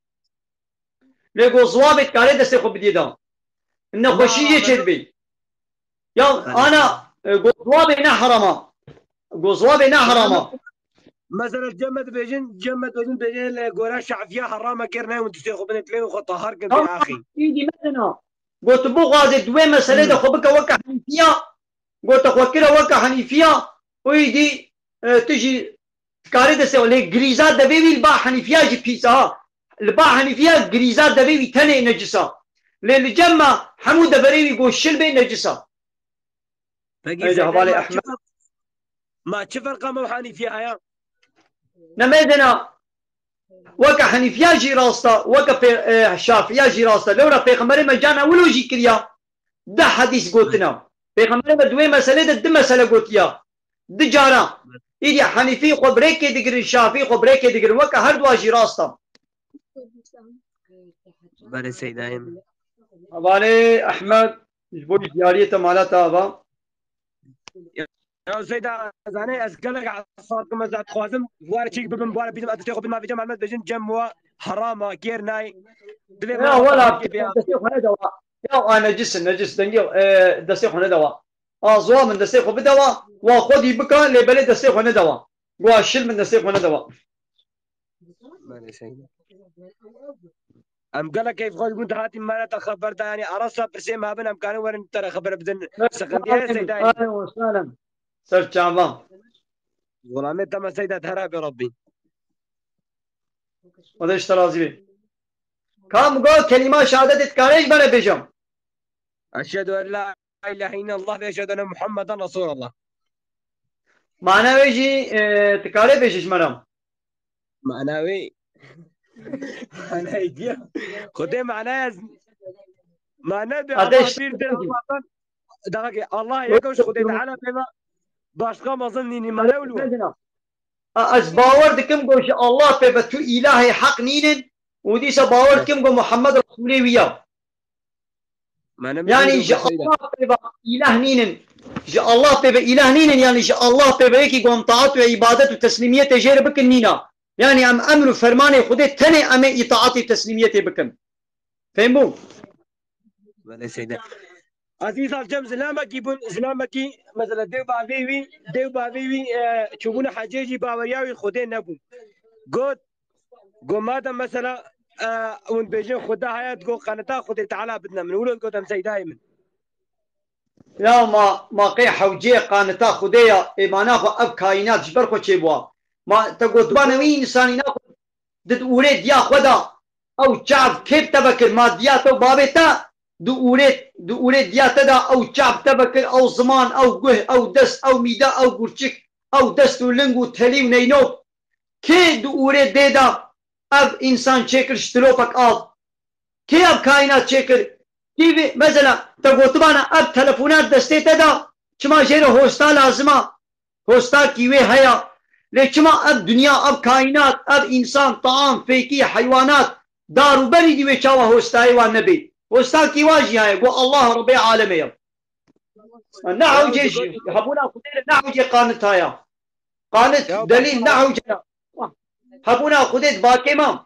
Lê go ziwabê dikarê destê xwe bidî da. Nexweşî Ama yê çê dibê. Ya Belê. Ana, e, go ziwabê ne herama. Go ziwabê ne herama. Mesela cem me dibêjin, cem me dibêjin, dibêjin li gora şafiya herama kir nayên destê xwe bidin, dilê xwe tahar kin bê axî. Îdî medina. Got, tu bixwazê di wê meselê de Hmm. xwe bike weke Henîfiya, got, te xwe kire weke Henîfiya, û îdî, e, tu jî dikarî destê xwe. Lê girîza devê wî li ba Henîfiya jî pîs e, ha. Li ba Henîfiya girîza devê wî tenê necis e. Lê li cem me hemû deverê wî go şil bê necis e. Peki Ey, Seyda, hevalê ma çi Ehmed. Fer-, ma çi ferqa me û Henîfiya heye? Nemêzena. Weke Henîfiya jî rast e, weke pê-, e, Şafiya jî rast e. Lewra Pêxemberê me cana wilo jî kiriya. Deh hedîs gotina. Pêxemberê me di wê meselê de di mesele gotiya. Di cara. Îdî Henîfî xwe birêkê digirin, Şafî xwe birêkê digirin. Weke her dua jî rast e. Belê Seydayê min. Hevalê Ehmed, ji bo diyariyê te mala te ava. Ya Seyda, ez anê ez gelek esat kim, ez dixwazim, ware çêk bibim, ware bînim, ez destê xwe bidime vêca, malmet bêjin, cem wa herama, kêr nayê. Divê Ya, me wela, herama kê bê. Destê xwe nedewa. Ya, a necis in, necis, dengê, e, destê xwe nedewa. A ziwa min destê xwe bidewa, wa xwedî bika, lê belê destê xwe nedewa. Gwa şil min destê xwe nedewa. Belê Seyda. Em gelek keyf xwe dibûn, dihatî me re te xeber da, yanî arasa pirsê me hebin, em karin werin te re xeber bidin. Seqindiye Seyda. Ahlen we sahlen. Ser çava. Xulamê te me Seyda, te hera bê Rabbî. Xwedê ji te razî bê. Kam go kelîma şehadetê dikare ji me re bêje? Eşhedü en la ilahe illallah ve eşhedü enne Muhammeden Resulallah. Mana wê jî, e, dikare bêje ji me re? Mana wê. Mana wê diye. Xwedê mana ez. Mana de Ateş. Allah birdir, Allah'tan. Daha ki Allah yek e, Xwedê Teala pê ve başka mezin nînî, mana wilo. A, ez bawer dikim ku ji Allah pê ve tu îlahê heq nînin û dîsa bawer dikim ku Muhammed Resûlê wî ya. Mane Yanî min ji Seyda. Allah pê ve îlah nînin. Ji Allah pê ve îlah nînin, yanî ji Allah pê ve yekî ku em taat û îbadet û teslîmiyetê jê re bikin nîna. Yanî em emr û fermanê Xwedê tenê em ê îtaatê teslîmiyetê bikin. Fêm bû? Belê Seyda. Ez îsal cem zilamekî bûn, zilamekî, mesela, dê û bavê wî, dê û bavê wî, e, çûbûne hecê jî baweriya wî Xwedê nebû. Got, got madem, mesela, e, hûn bêjin Xweda heye, got qeneta Xwedê Teala bidine min. Wilo gotem Seydayê min. Ya ma, ma qê hewcê qaneta Xwedê ya, ê mana xwe ev kaînat ji ber xwe çêbûa. Ma te gotiba newî însanîna xwe di ûrê diya xwe da, ew çav kê bi te vekir, ma diya te û bavê te, di ûrê, di ûrê diya te de ew çav te vekir, ew ziman, ew guh, ew dest, ew mîde, ew gurçik, ew dest û ling û telî û neynok. Kê di ûrê dê de ev însan çêkir ji tilopek av? Kê ev kaînat çêkir? Kî vê, mesela, te gotibana ev telefona destê te de çima jê re hosta lazim a? Hostakî wê heye. Lê çima ev dinya, ev kaînat, ev însan, taam, fêkî, heywanat, dar û berî dî wê çawa hostayê wan nebê? Hostakî wan jî heye, ku Allah Rebê alemê ye. Ne hewcê jî, hebûna Xwedê ne hewcê qanit haya. Qanit, delîl ne hewcê. Hebûna Xwedê di bakê me.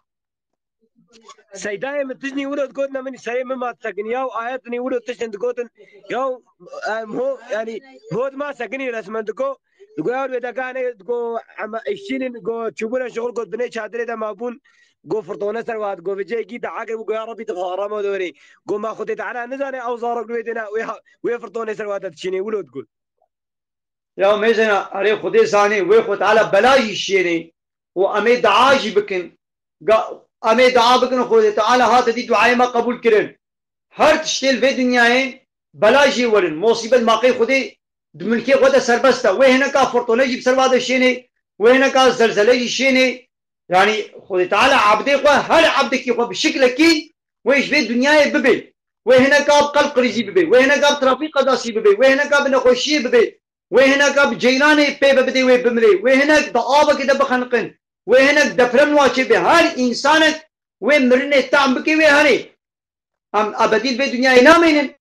Seydayê min tiştî wilo digotin, min serê min ma disekinî, yaw ayetî wilo tiştên digotin, yaw, em, ho, yanî, ho dima sekinî resmen digo, digo, yaw wê dekane, digo, ema, eşînin, go, çûbûne şixul, go, binê çadirê de mabûn, go, firtone ser wa, go, vecê gî de agir, go, ya Rebî, digo, harama dorê, go, ma Xwedê Teala nizane, ew zarok wê dêne, wê ha-, wê firtone ser wa de dişînê, wilo digot. Ya mêzena, erê Xwedê zanê, wê Xwe Teala bela jî şênê û em ê dua jî bikin. Ga-, em ê dua bikin, Xwedê Teala hate dî duayê me qebûl kirin. Her tiştê li vê dinyayê bela jê werin. Mosîbet maqê Xwedê di milkê xwe de serbest e. Wê hineka firtone jî bi ser va de şênê, wê hineka zelzele jî şênê. Yanî Xwedê Teala ebdê xwe, her ebdekî xwe bi şiklekî wê ji vê dinyayê bibê. Wê hineka bi qelb qirîzî bibê, wê hineka bi trafîk qezasî bibê, wê hineka bi nexweşiyê bibê, wê hineka bi ceyranê pê ve bidê wê bimrê, wê hinek di avekê de bixeniqin, wê hinek deprem wa çêbê. Her însanek wê mirinê tam bikê wê herê. Em ebedî li vê dinyayê nameynin.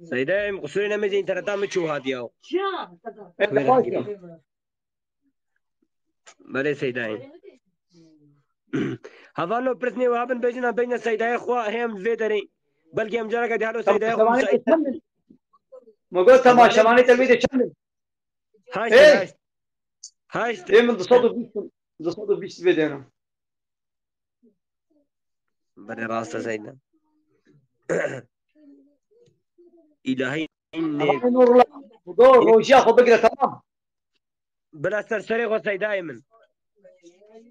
Seyda, em qusûrê nemêzê înterneta min çû hatiya. Belê Seydayê. Hevalno pirsnê we hebin bêjin, em bêjin Seydayê xwe hê em vê derê. Belkî em careke dî halo Seydayê xwe. Temaşevanê te çend in? Min got temaşevanê te wê de çend in? Haşt, haşt. Haşt. Ê min du sed û bîst, du sed û bîst vê dene. Belê rast e Seyda. Îlahî Nurullah. Hudo rojiya xwe bigire, tamam. Bila ser serê xwe Seydayê min.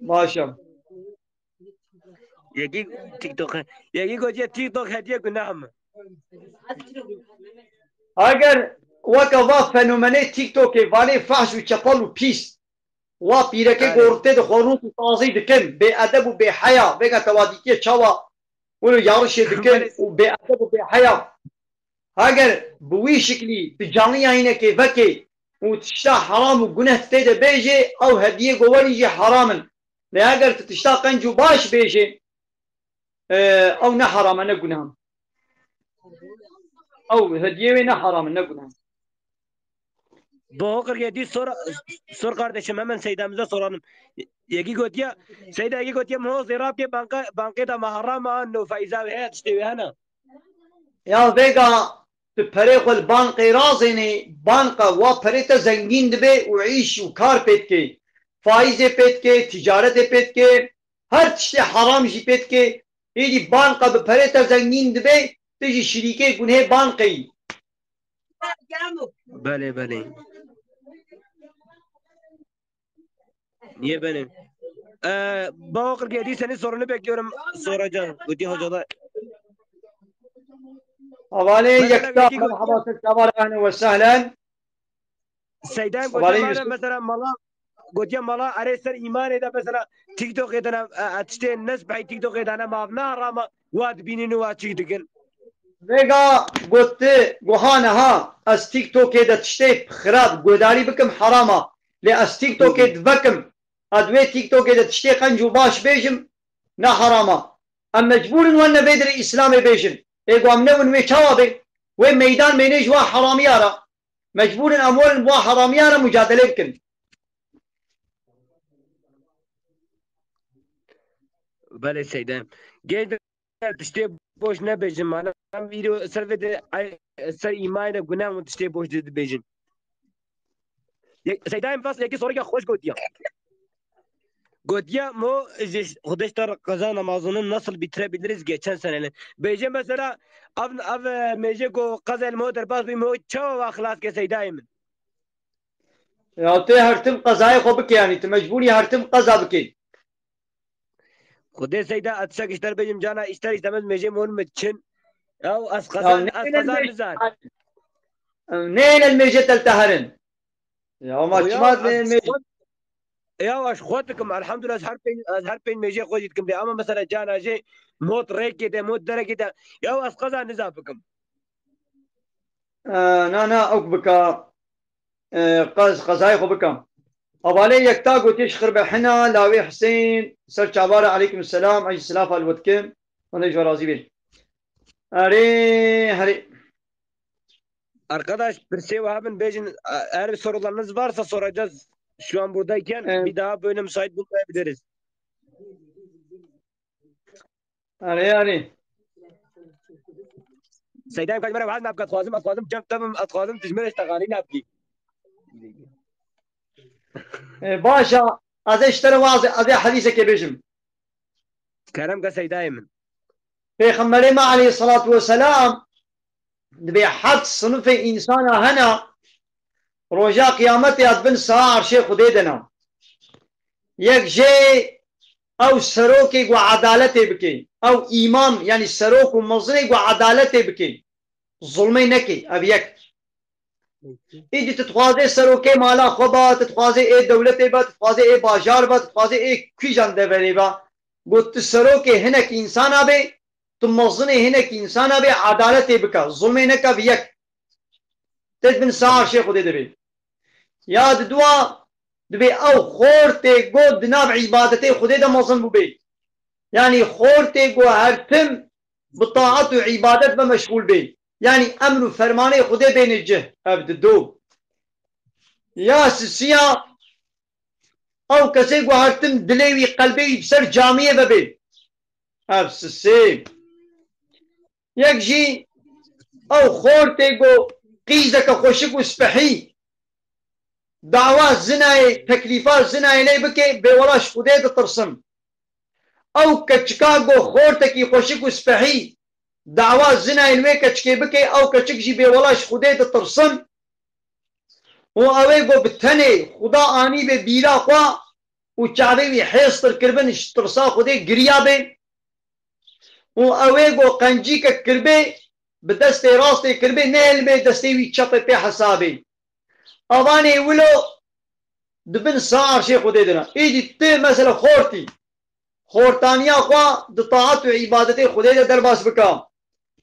Baş e. Yekî TikTok, yekî gotiye TikTok hediye gunah min. Eger weke va fenomenê TikTokê vanê fahş û çepel û pîs, wa pîrekê gortê di xwe rût û tazî dikin, bêedeb û bêheya, vêga te wa dîtiye çawa wilo yarişê dikin û bêedeb û bêheya. Heger bi wî şiklî tu canliya hînekê vekê û tişta heram û guneh tê de bêjê, ew hediyê ku werî jî heram in. Lê heger tu tişta qenc û baş bêjê, e, ew ne heram e, ne guneh in. Ew hediyê wê ne heram in, ne guneh in. Bo qirgê dî sor, sor kardeşim, hemen Seyda Mize soranım. Yekî gotiye, Seyda yekî gotiye, min ho zêrabkê banka, bankê de me herama, no faiza wê heye, tiştê wê hene. Ya vêga tu perê xwe li bankê razênê, banka wa perê te zengîn dibe û îş û kar pê dike. Faîzê pê dike, ticaretê pê dike, her tiştê heram jî pê dike. Êdî banka bi perê te zengîn dibe, tu jî şirîkê gunhê bankê yî. Belê, belê. Niye benim? Ee, Baba Kırk yedi, senin sorunu bekliyorum. Soracağım. Gudi Hoca da. Havale yekta, merhaba, selamun aleyküm ve sehlen. Seydayim gotiye mala, mesela mala, gotiye mala, erê ser îmanê de mesela TikTokê de ne, e, e, tiştê nesbehî TikTokê de ne mav ne harama, wa dibînin û wa çî dikin. Vêga gotiye, gohane ha, ez TikTokê de tiştê xirab, guhdarî bikim herama. Lê ez TikTokê divekim, ez wê TikTokê de tiştê qenc û baş bêjim, ne herama. Em mecbûr in wenne vê derê Îslamê bêjin. Ê ku em newin wê çawa bê? Wê meydan mênê ji wa heramiya re. Mecbûr in em werin wa heramiya re mucadele bikin. Belê Seyde. Gel tiştê boş nebêjin, mane em îro ser vê de, ay, ser îmayê de guneh û tiştê boş de dibêjin. Ye-, Seydayê min bas yekî soreke xweş gotiya. Gotiya mo ji Xwedê ji te qeza namazını nasıl bitirebiliriz geçen seneni. Bêje mesela ev, ev, e, mêje ku qeza li mo derbas bî mo çawa wa xilas ke Seydayê min? Ya tê her tim qezayê xwe bike, yanî tu mecbûr yî her tim qeza bikî. Xwedê Seyda, ez tiştek ji te bêjim, cana îster îstemez mêjê min çin. Ew ez Ya qezan, ne ez qezan nizan. Neyên el mêjê telteherin. Ya ama Ew ya çima ez ne mêj- xwe, ya ez xwe dikim, elhamdulillah, ez her pênc, ez her pênc mêjê xwe jî dikim de. Ama mesela cana jê mot rêkê de, mot derekê de. Ya ez qezan nizan bikim. E, na, na, ew bika. E, qez, qezayê xwe bika. Hevalê yekta gotiye ji Xirbehina, lawê Hisên, ser çavar e, aleykum selam, ez jî silafa li we dikim. Xwedê ji we razî bê. Erê, herê. Arkadaş, pirsê we hebin bêjin, e, eğer sorularınız varsa soracağız. Şu an buradayken Evet. bir daha böyle müsait bulmayabiliriz. Erê, erê. Seyda em kaç mera waz nabkat, xwazim, ez xwazim cem tebim, ez xwazim tijmere şteğali nabki. E, baş e, ez ê ji te re waz, ez ê hedîsekê bêjim. Kerem ke Seydayê min. Pêxemberê me aleyhissalatu vesselam dibê heft sinifê însana hene, roja qiyametê ya di bin saha erşê Xwedê de ne. Yek jê ew serokê ku edaletê bike, ew îmam, yanî serok û mezinê ku edaletê bike, zulmê neke, ev yek. Îdî tu dixwazê serokê mala xwe ba, tu dixwazê ê dewletê ba, tu dixwazê ê bajar ba, tu dixwazê ê kîjan deverê ba. Got tu serokê hinek însana bê, tu mezinê hinek însana bê, edaletê bike, zulmê neke, bi yek. Tê di bin saha erşê Xwedê de bê. Ya di dua dibê ew xortê got di nav îbadetê Xwedê de mezin bûbê. Yanî xortê got her tim bi taet û îbadet ve meşxûl bê. Yanî emr û fermanê Xwedê bêne cih. Ev di do. Ya sisiya ew kesê ku her tim dilê wî, qelbê wî bi ser camiyê ve bê. Ev sisê. Yek jî ew xortê ku qîzeke xweşik û spehî dawa zinayê, teklîfa zinayê lê bike, bê wela ji Xwedê ditirsim. Ew keçika ku xortekî xweşik û spehî dawa zinayê li wê keçikê bike, ew keçik jî bê wela ji Xwedê ditirsim. Û ew ê ku bi tenê Xuda anî bê bîra xwe û çavê wî hêstir kiribin, ji tirsa Xwedê giriya bê. Û ew ê ku qencîkek kiribê, bi destê rastê kiribê, nehêlbê destê wî çepê pê hesabê. Avanê wilo di bin saha erşê Xwedê de ne. Îdî tu mesela xortî, xortaniya xwe di taet û îbadetê Xwedê de derbas bike.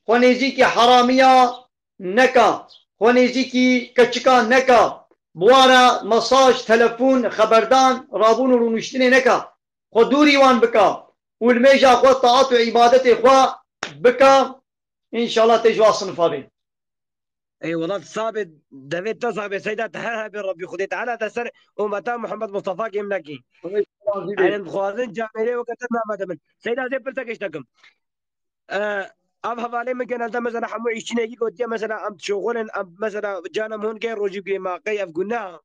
Xwe nêzîkî heramiya neke. Xwe nêzîkî keçika neke. Bi wan re mesaj, telefon, xeberdan, rabûn û rûniştinê neke. Xwe dûrî wan bike. Û li mêja xwe taet û îbadetê xwe bike. Înşallah tê ji wa sinifa bê. Ey wela, sabê devê te, sabê Seyda, te her hebê Rabbî Xwedê Teala te ser ummeta Muhammed Mustafa kêm nekî. Razî bê. Em dixwazin camêrê weke te namede min. Seyda, ez ê pirsek ji te kim. E, ev hevalê min genelde mesela hemû îşçînekî gotiye, mesela em şoxulin, em mesela canem hûn gê rojî bigirê, ma qey ev gunah?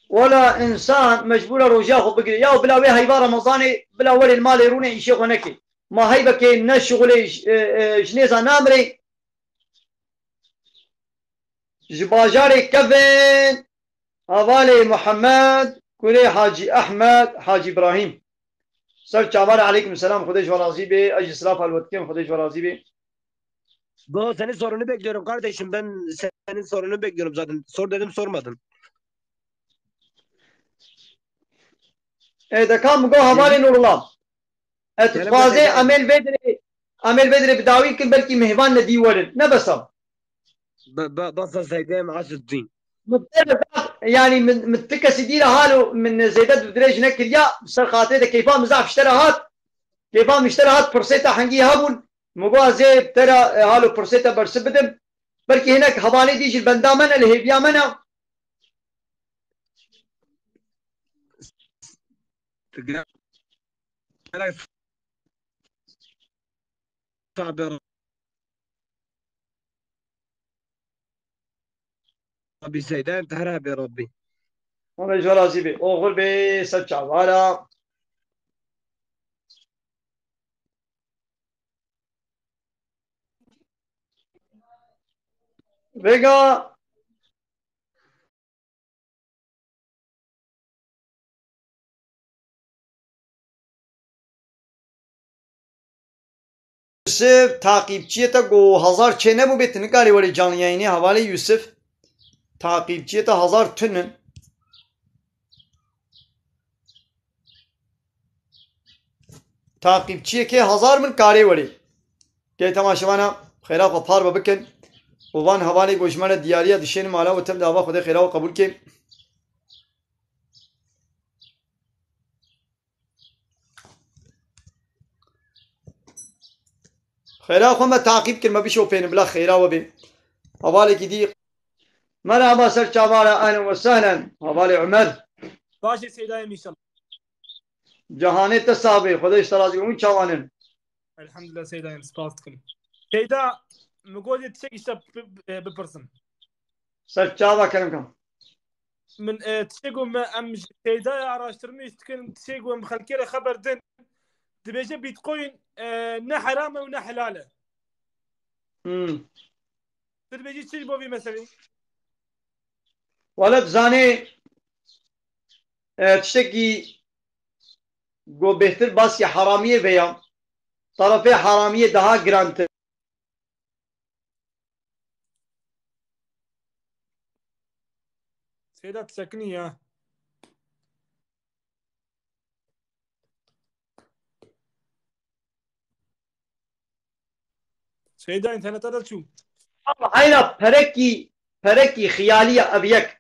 Wela însan mecbûr e rojiya xwe bigire. Ya bila wê heyva Remezanê, bila werê li malê rûnê îşê xwe neke. Ma heyvekê ne şixulê j-, e, e, ji nêza namrê. Ji bajarê Kevin, hevalê Muhammed, kurê Hacî Ehmed, Hacî Îbrahîm. Ser çavare, aleykum selam, Xwedê ji we razî bê. Ez jî silafa li we dikim, Xwedê ji we razî bê. Go, senin sorunu bekliyorum kardeşim. Ben senin sorunu bekliyorum zaten. Sor dedim, sormadın. E, deka min got hevalê Nurullah. E, tu Kerem dixwazê bey, em ê li vê dirê, em ê li vê dirê bi dawî bikin, belkî mêvan nedî werin. Ne besa. Be-, be-, besa Seydê Measuddîn. Min te re zaf, yanî min, min ti kesî dî re halo min zêde dirêj nekiriya, ser xatirê de keyfa min zaf ji te re hat. Keyfa min ji te re hat, pirsê te hengî hebûn. Min got ez ê te re, e, halo pirsê te bersiv bidim. Belkî hinek hevalê dî jî li benda me ne, li hêviya me ne. Gelek sabir. Rabbî Seyda, em te her hebê Rabbî. Hûn ji we razî bê. Oxir bê, ser çavara. Vêga. Yusuf, takipçiyê te ku hezar çê nebû bê, tu nikarî werî canlı yayınê. Hevalê Yusuf, takipçiyê te hezar tun in. Takipçiyekê hezar min karê werî. Gelê temaşevana xêra xwe parve bikin û van hevalê ku ji me re diyariya dişên mala û tim dava Xwedê xêra we qebûl kê. Xêra xwe me taqîb kir, me bişopênin, bila xêra we bê. Hevalekî dî. Merhaba, ser çavara, ehlen ve sehlen. Hevalê Umer. Baş e Seydayê Mîşel. Cihanê te sax bê, Xwedê ji te razî be. Hûn çawan in? Elhamdulillah Seydayê, spas dikim. Seyda, min got ê tiştek îşte bi-, bi-, bipirsim. Ser çava kerem kam. Min, e, tiştê ku me, em ji Seydayê araştirmîş dikin, tiştê ku em xelkê re xeber din, dibêje Bitcoin, e, ne heram e û ne helal e. Hmm. Tu dibêjî çi ji bo vî meselê? Wele dizanê, e, tiştekî ku bêhtir basî heramiyê veya, tarafê heramiyê daha girantir. Seyda, tu sekinî ya. Seyda, înterneta te çû. Heyra perekî, perekî xiyalî ye ev yek.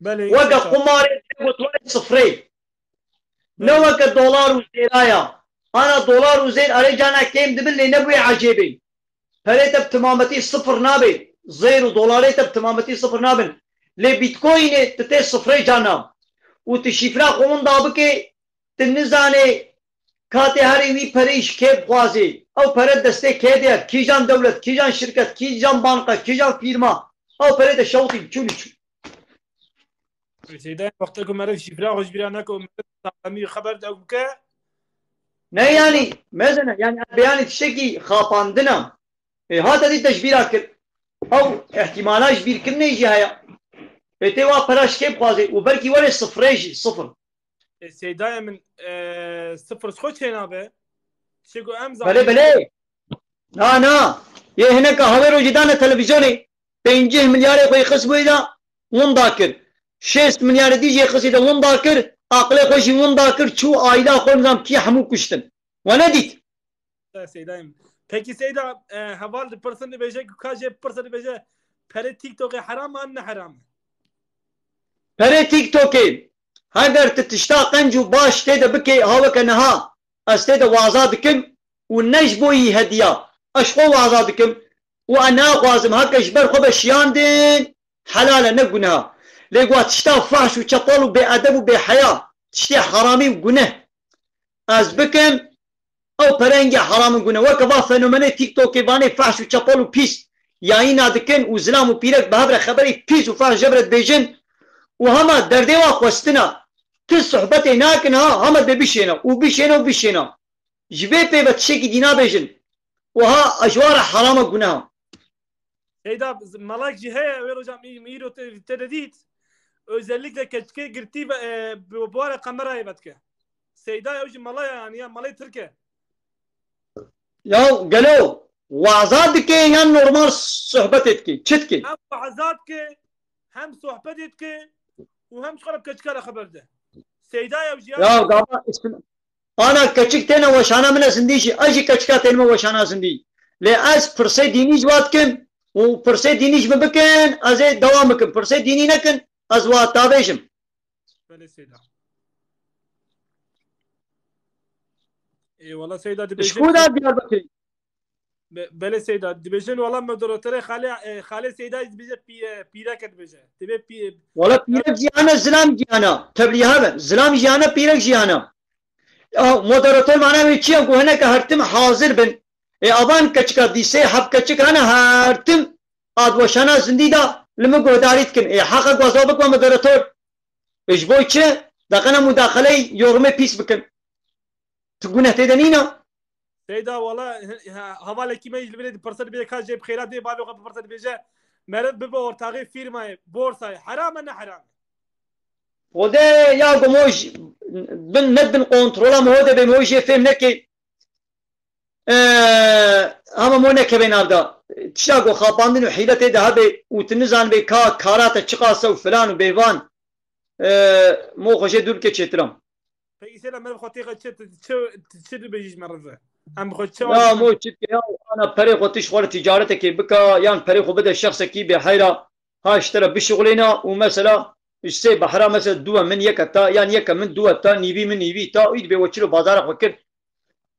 Belê, weke yüksek çağ. Qumarê tê got were sifrê. Ne weke dolar û zêra ya. Ana dolar û zêr erê cana kêm dibin lê nebûye ecêbê. Perê te bi timametî sifir nabe. Zêr û dolarê te bi timametî sifir nabin. Lê Bitcoinê tu tê sifrê cana. Û tu şîfra xwe winda bike, tu nizanê katê herê wî perê ji kê bixwazê. Ew pere destê kê de ye? Kîjan dewlet, kîjan şirket, kîjan banka, kîjan fîrma? Ew perê te şewitî çû li çû. Seyda, wexta ku meriv şîfra xwe ji bîra neke û meriv saxlemî xeber ew bike. Ne yanî, mezene, yanî ez beyanî tiştekî xapandina. Ê, hate dî te ji bîra kir. Ew ihtimala ji bîr kirinê jî heye. Ê, tê wa pera ji kê bixwazê û belkî were sifrê jî, sifir. Ê, Seydayê min, e, sifir ji xwe çênabe. Tiştê ku em Belê, zanin. Belê. Na, na. Yê hineka hawê rojî dane televîzyonê. Pêncî milyarê xwe yê xist wê de winda kir. Şêst milyarê dî jî yê xistî de winda kir. Aqilê xwe jî winda kir. Çû aîla xwe nizam kî hemû kuştin. We nedît. Te Seydayê min. Pekî Seyda, e, heval dipirsin dibêje ku ka jê bipirse dibêje perê TikTokê heram an ne heram e? Perê TikTokê, heger tu tişta qenc û baş tê de bikê, ha weke niha, ez tê de waza dikim û ne ji bo yî hediya. Ez ji xwe waza dikim û ez naxwazim heke ji ber xwe ve şiyandin, helal e, ne guneha. Lê ku tişta fahş û çepal û bêedeb û bêheya, tiştê heramî û guneh ez bikim, ew pere hingê heram in gune. Weke va fenomenê TikTokê vanê fahş û çepal û pîs yayîna dikin û zilam û pîrek bi hev re xeberê pîs û fahş ji hev re dibêjin û hema derdê wa xwestina. Ti sohbetê nakin ha, hema dê bişêne û bişêne û bişêne. Ji vê pê ve tiştekî dî nabêjin. Wiha ji wa re heram e, guneha. Seyda, malak jî heye, wê roja î-, îro te, te de dît. Özellikle keçikê girtî ve, e, bi, bi ware kamerayê vedike. Seyda ew jî malaya, yani ya malê Tirk e. Ya gelo, waza dike yan normal sohbetê dike? Çi dike? Hem waza dike, hem sohbetê dike û hem ji xwe re bi keçika re xeber de. Seyda ew jî ya. Ya gava, ana keçik têne weşana min e zindî jî. Ez jî keçika tênime weşana zindî. Lê ez pirsê dînî ji wa dikim û pirsê dînî ji min bikin, ez ê dewam bikim. Pirsê dînî nekin, ez wa tavêjim. Belê Seyda. Ê, wala Seyda dibêjin. Ji ku da Diyarbekirî? Be-, belê Seyda. Dibêjin wala moderatorê xalê, e, xalê Seyda dibêje pî-, e, pîrek e dibêje. Dibê pî-, Wala pîrek jiyana, zilam jiyana. Tebliğ hebe. Zilam jiyana, pîrek jiyana. Ya moderator mana wê çi ye? Ku hineke her tim hazir bin. Ê avan keçika dîsê heb keçik hene her tim adweşana zindî da li min guhdarî dikin. Ê heqa gwaza bikme moderator. Ê ji bo çi? Deqene mudaxeley yorumê pîs bikin. Tu guneh tê de nîna? Seyda, wala, he-, he-, hevalekî me jî li vê dipirse dibê ka jê bi xêra dê bavê xwe bipirse dibêje meriv bibe ortaxê fîrmayê, borsayê. Heram e, ne heram e? Xwedê ya ku mo ji bin, ne bin kontrola mo de be, mo jê fêm neke. Ee, hema mo nekeve nav de. Tişta ku xapandin û hîle tê de hebe û tu nizanibê ka kara te çiqas e û filan û bêvan. Ee, mo xwe jê dûr bike çêtir e. Peki Seyda, meriv xwe têxe çi, çi, çi dibêjî ji meriv ve? Em xwe çi Ya mo çi dike ya, ana perê xwe tu ji xwe re tîcaretekê bike, yan perê xwe bide şexsekî bêheyra, ha ji te re bişuxulêne û mesela ji sê behra mesela duwe min yeke ta, yan yeke min duwe ta, nîvî min nîvî ta, û dibê we çilo bazara xwe kir.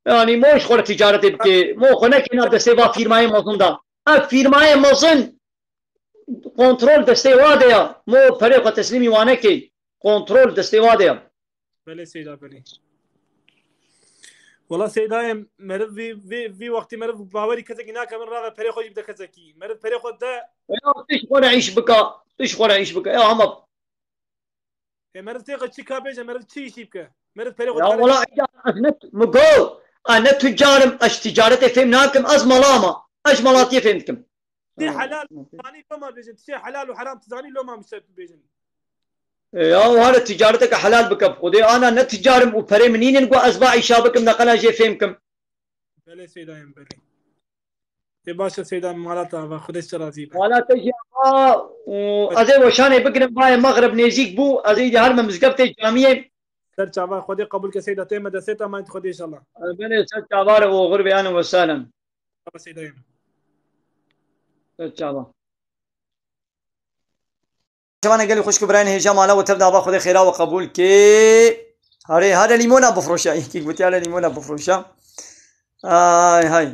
Yanî mo ji xwe re tîcaretê bike, mo xwe nekê nav destê va fîrmayê mezin de. Ev fîrmayê mezin kontrol destê wa de ya. Mo perê xwe teslîmî wa nekê. Kontrol destê wa de ya. Belê Seyda, belê. Wela Seydayê meriv vî, vî, vî wextî meriv bawerî kesekî nake, min rave perê xwe jî bide kesekî. Meriv perê xwe de Ya tu ji xwe re îş bike. Tu ji xwe re îş bike. Ya hema Ê meriv têxe çi ka bêje, meriv çi îşî bike? Meriv perê xwe Ya dikare wela eda ez ne, mi go, ez ne tucar im, ez tîcaretê fêm nakim, ez mala me. Ez ji malatiyê fêm dikim. Tiştê helal, tu zanî loma bêjin. Tiştê helal û heram tu zanî loma min şert bêjin. E, ya û hale tîcareteke helal bike bi Xwedê. Ana ne tucar im û perê min nînin ku ez va îşa bikim, ne qela jê fêm kim. Belê Seydayê min, belê. Ê baş e Seyda, mala te ava, Xwedê ji te razî be. Mala te jî ava û ez ê weşanê bigirim, bayê mexrib nêzîk bû, ez ê îdî herime mizgeftê camiyê. Ser çava, Xwedê qebûl ke Seyda, tê me destê te, emanet Xwedê inşallah. Belê ser çava re oxir be, ahlen we sahlen. Çava Seydayê min. Ser çava. Şevane gelî xwişk û birayên hêja, mala we tev de ava, Xwedê xêra we qebûl ke. Hare, hare lîmona bifroşe. Yekî gotiye hare lîmona bifroşe. Ay hay.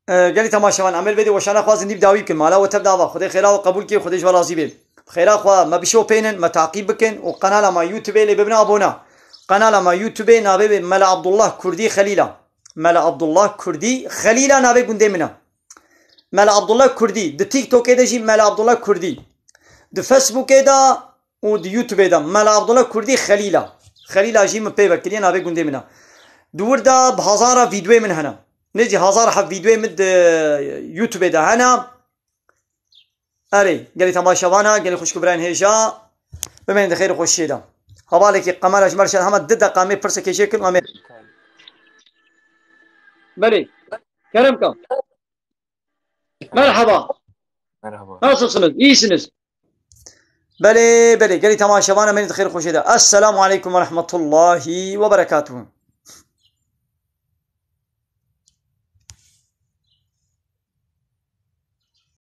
E, gelî temaşevan, em ê li vê dê weşana xwe zindî bi dawî bikin. Mala we tev de ava, Xwedê xêra we qebûl ke, Xwedê ji we razî bê. Bi xêra xwe me bişopênin, me taqîb bikin û qenala me YouTubeê lê bibin abona. Qenala me YouTubeê navê bê Mela Abdullah Kurdî Xelîla. Mela Abdullah Kurdî Xelîla navê gundê min e. Mela Abdullah Kurdî. Di TikTokê de jî Mela Abdullah Kurdî. Di Facebookê de û di YouTubeê de Mela Abdullah Kurdî Xelîla. Xelîla jî min pê ve kiriye, navê gundê min e. Di wir de bi hezara vîdyoyê min hene. Nêzî hezar heb vîdyoyê min di YouTubeê de hene. Erê, gelî temaşevana, gelî xwişk û birayên hêja, bimên di xêr û xweşiyê de. Hevalekî qemera ji me re şer, hema di deqa em ê pirsekê jê kin, em ê Belê. Kerem ka. Merhaba. Merhaba. Nasılsınız? İyisiniz? Belê, belê. Gelî temaşevana, bimên di xêr û xweşiyê de. Esselamu aleykum ve rahmetullahi ve berekatuhu.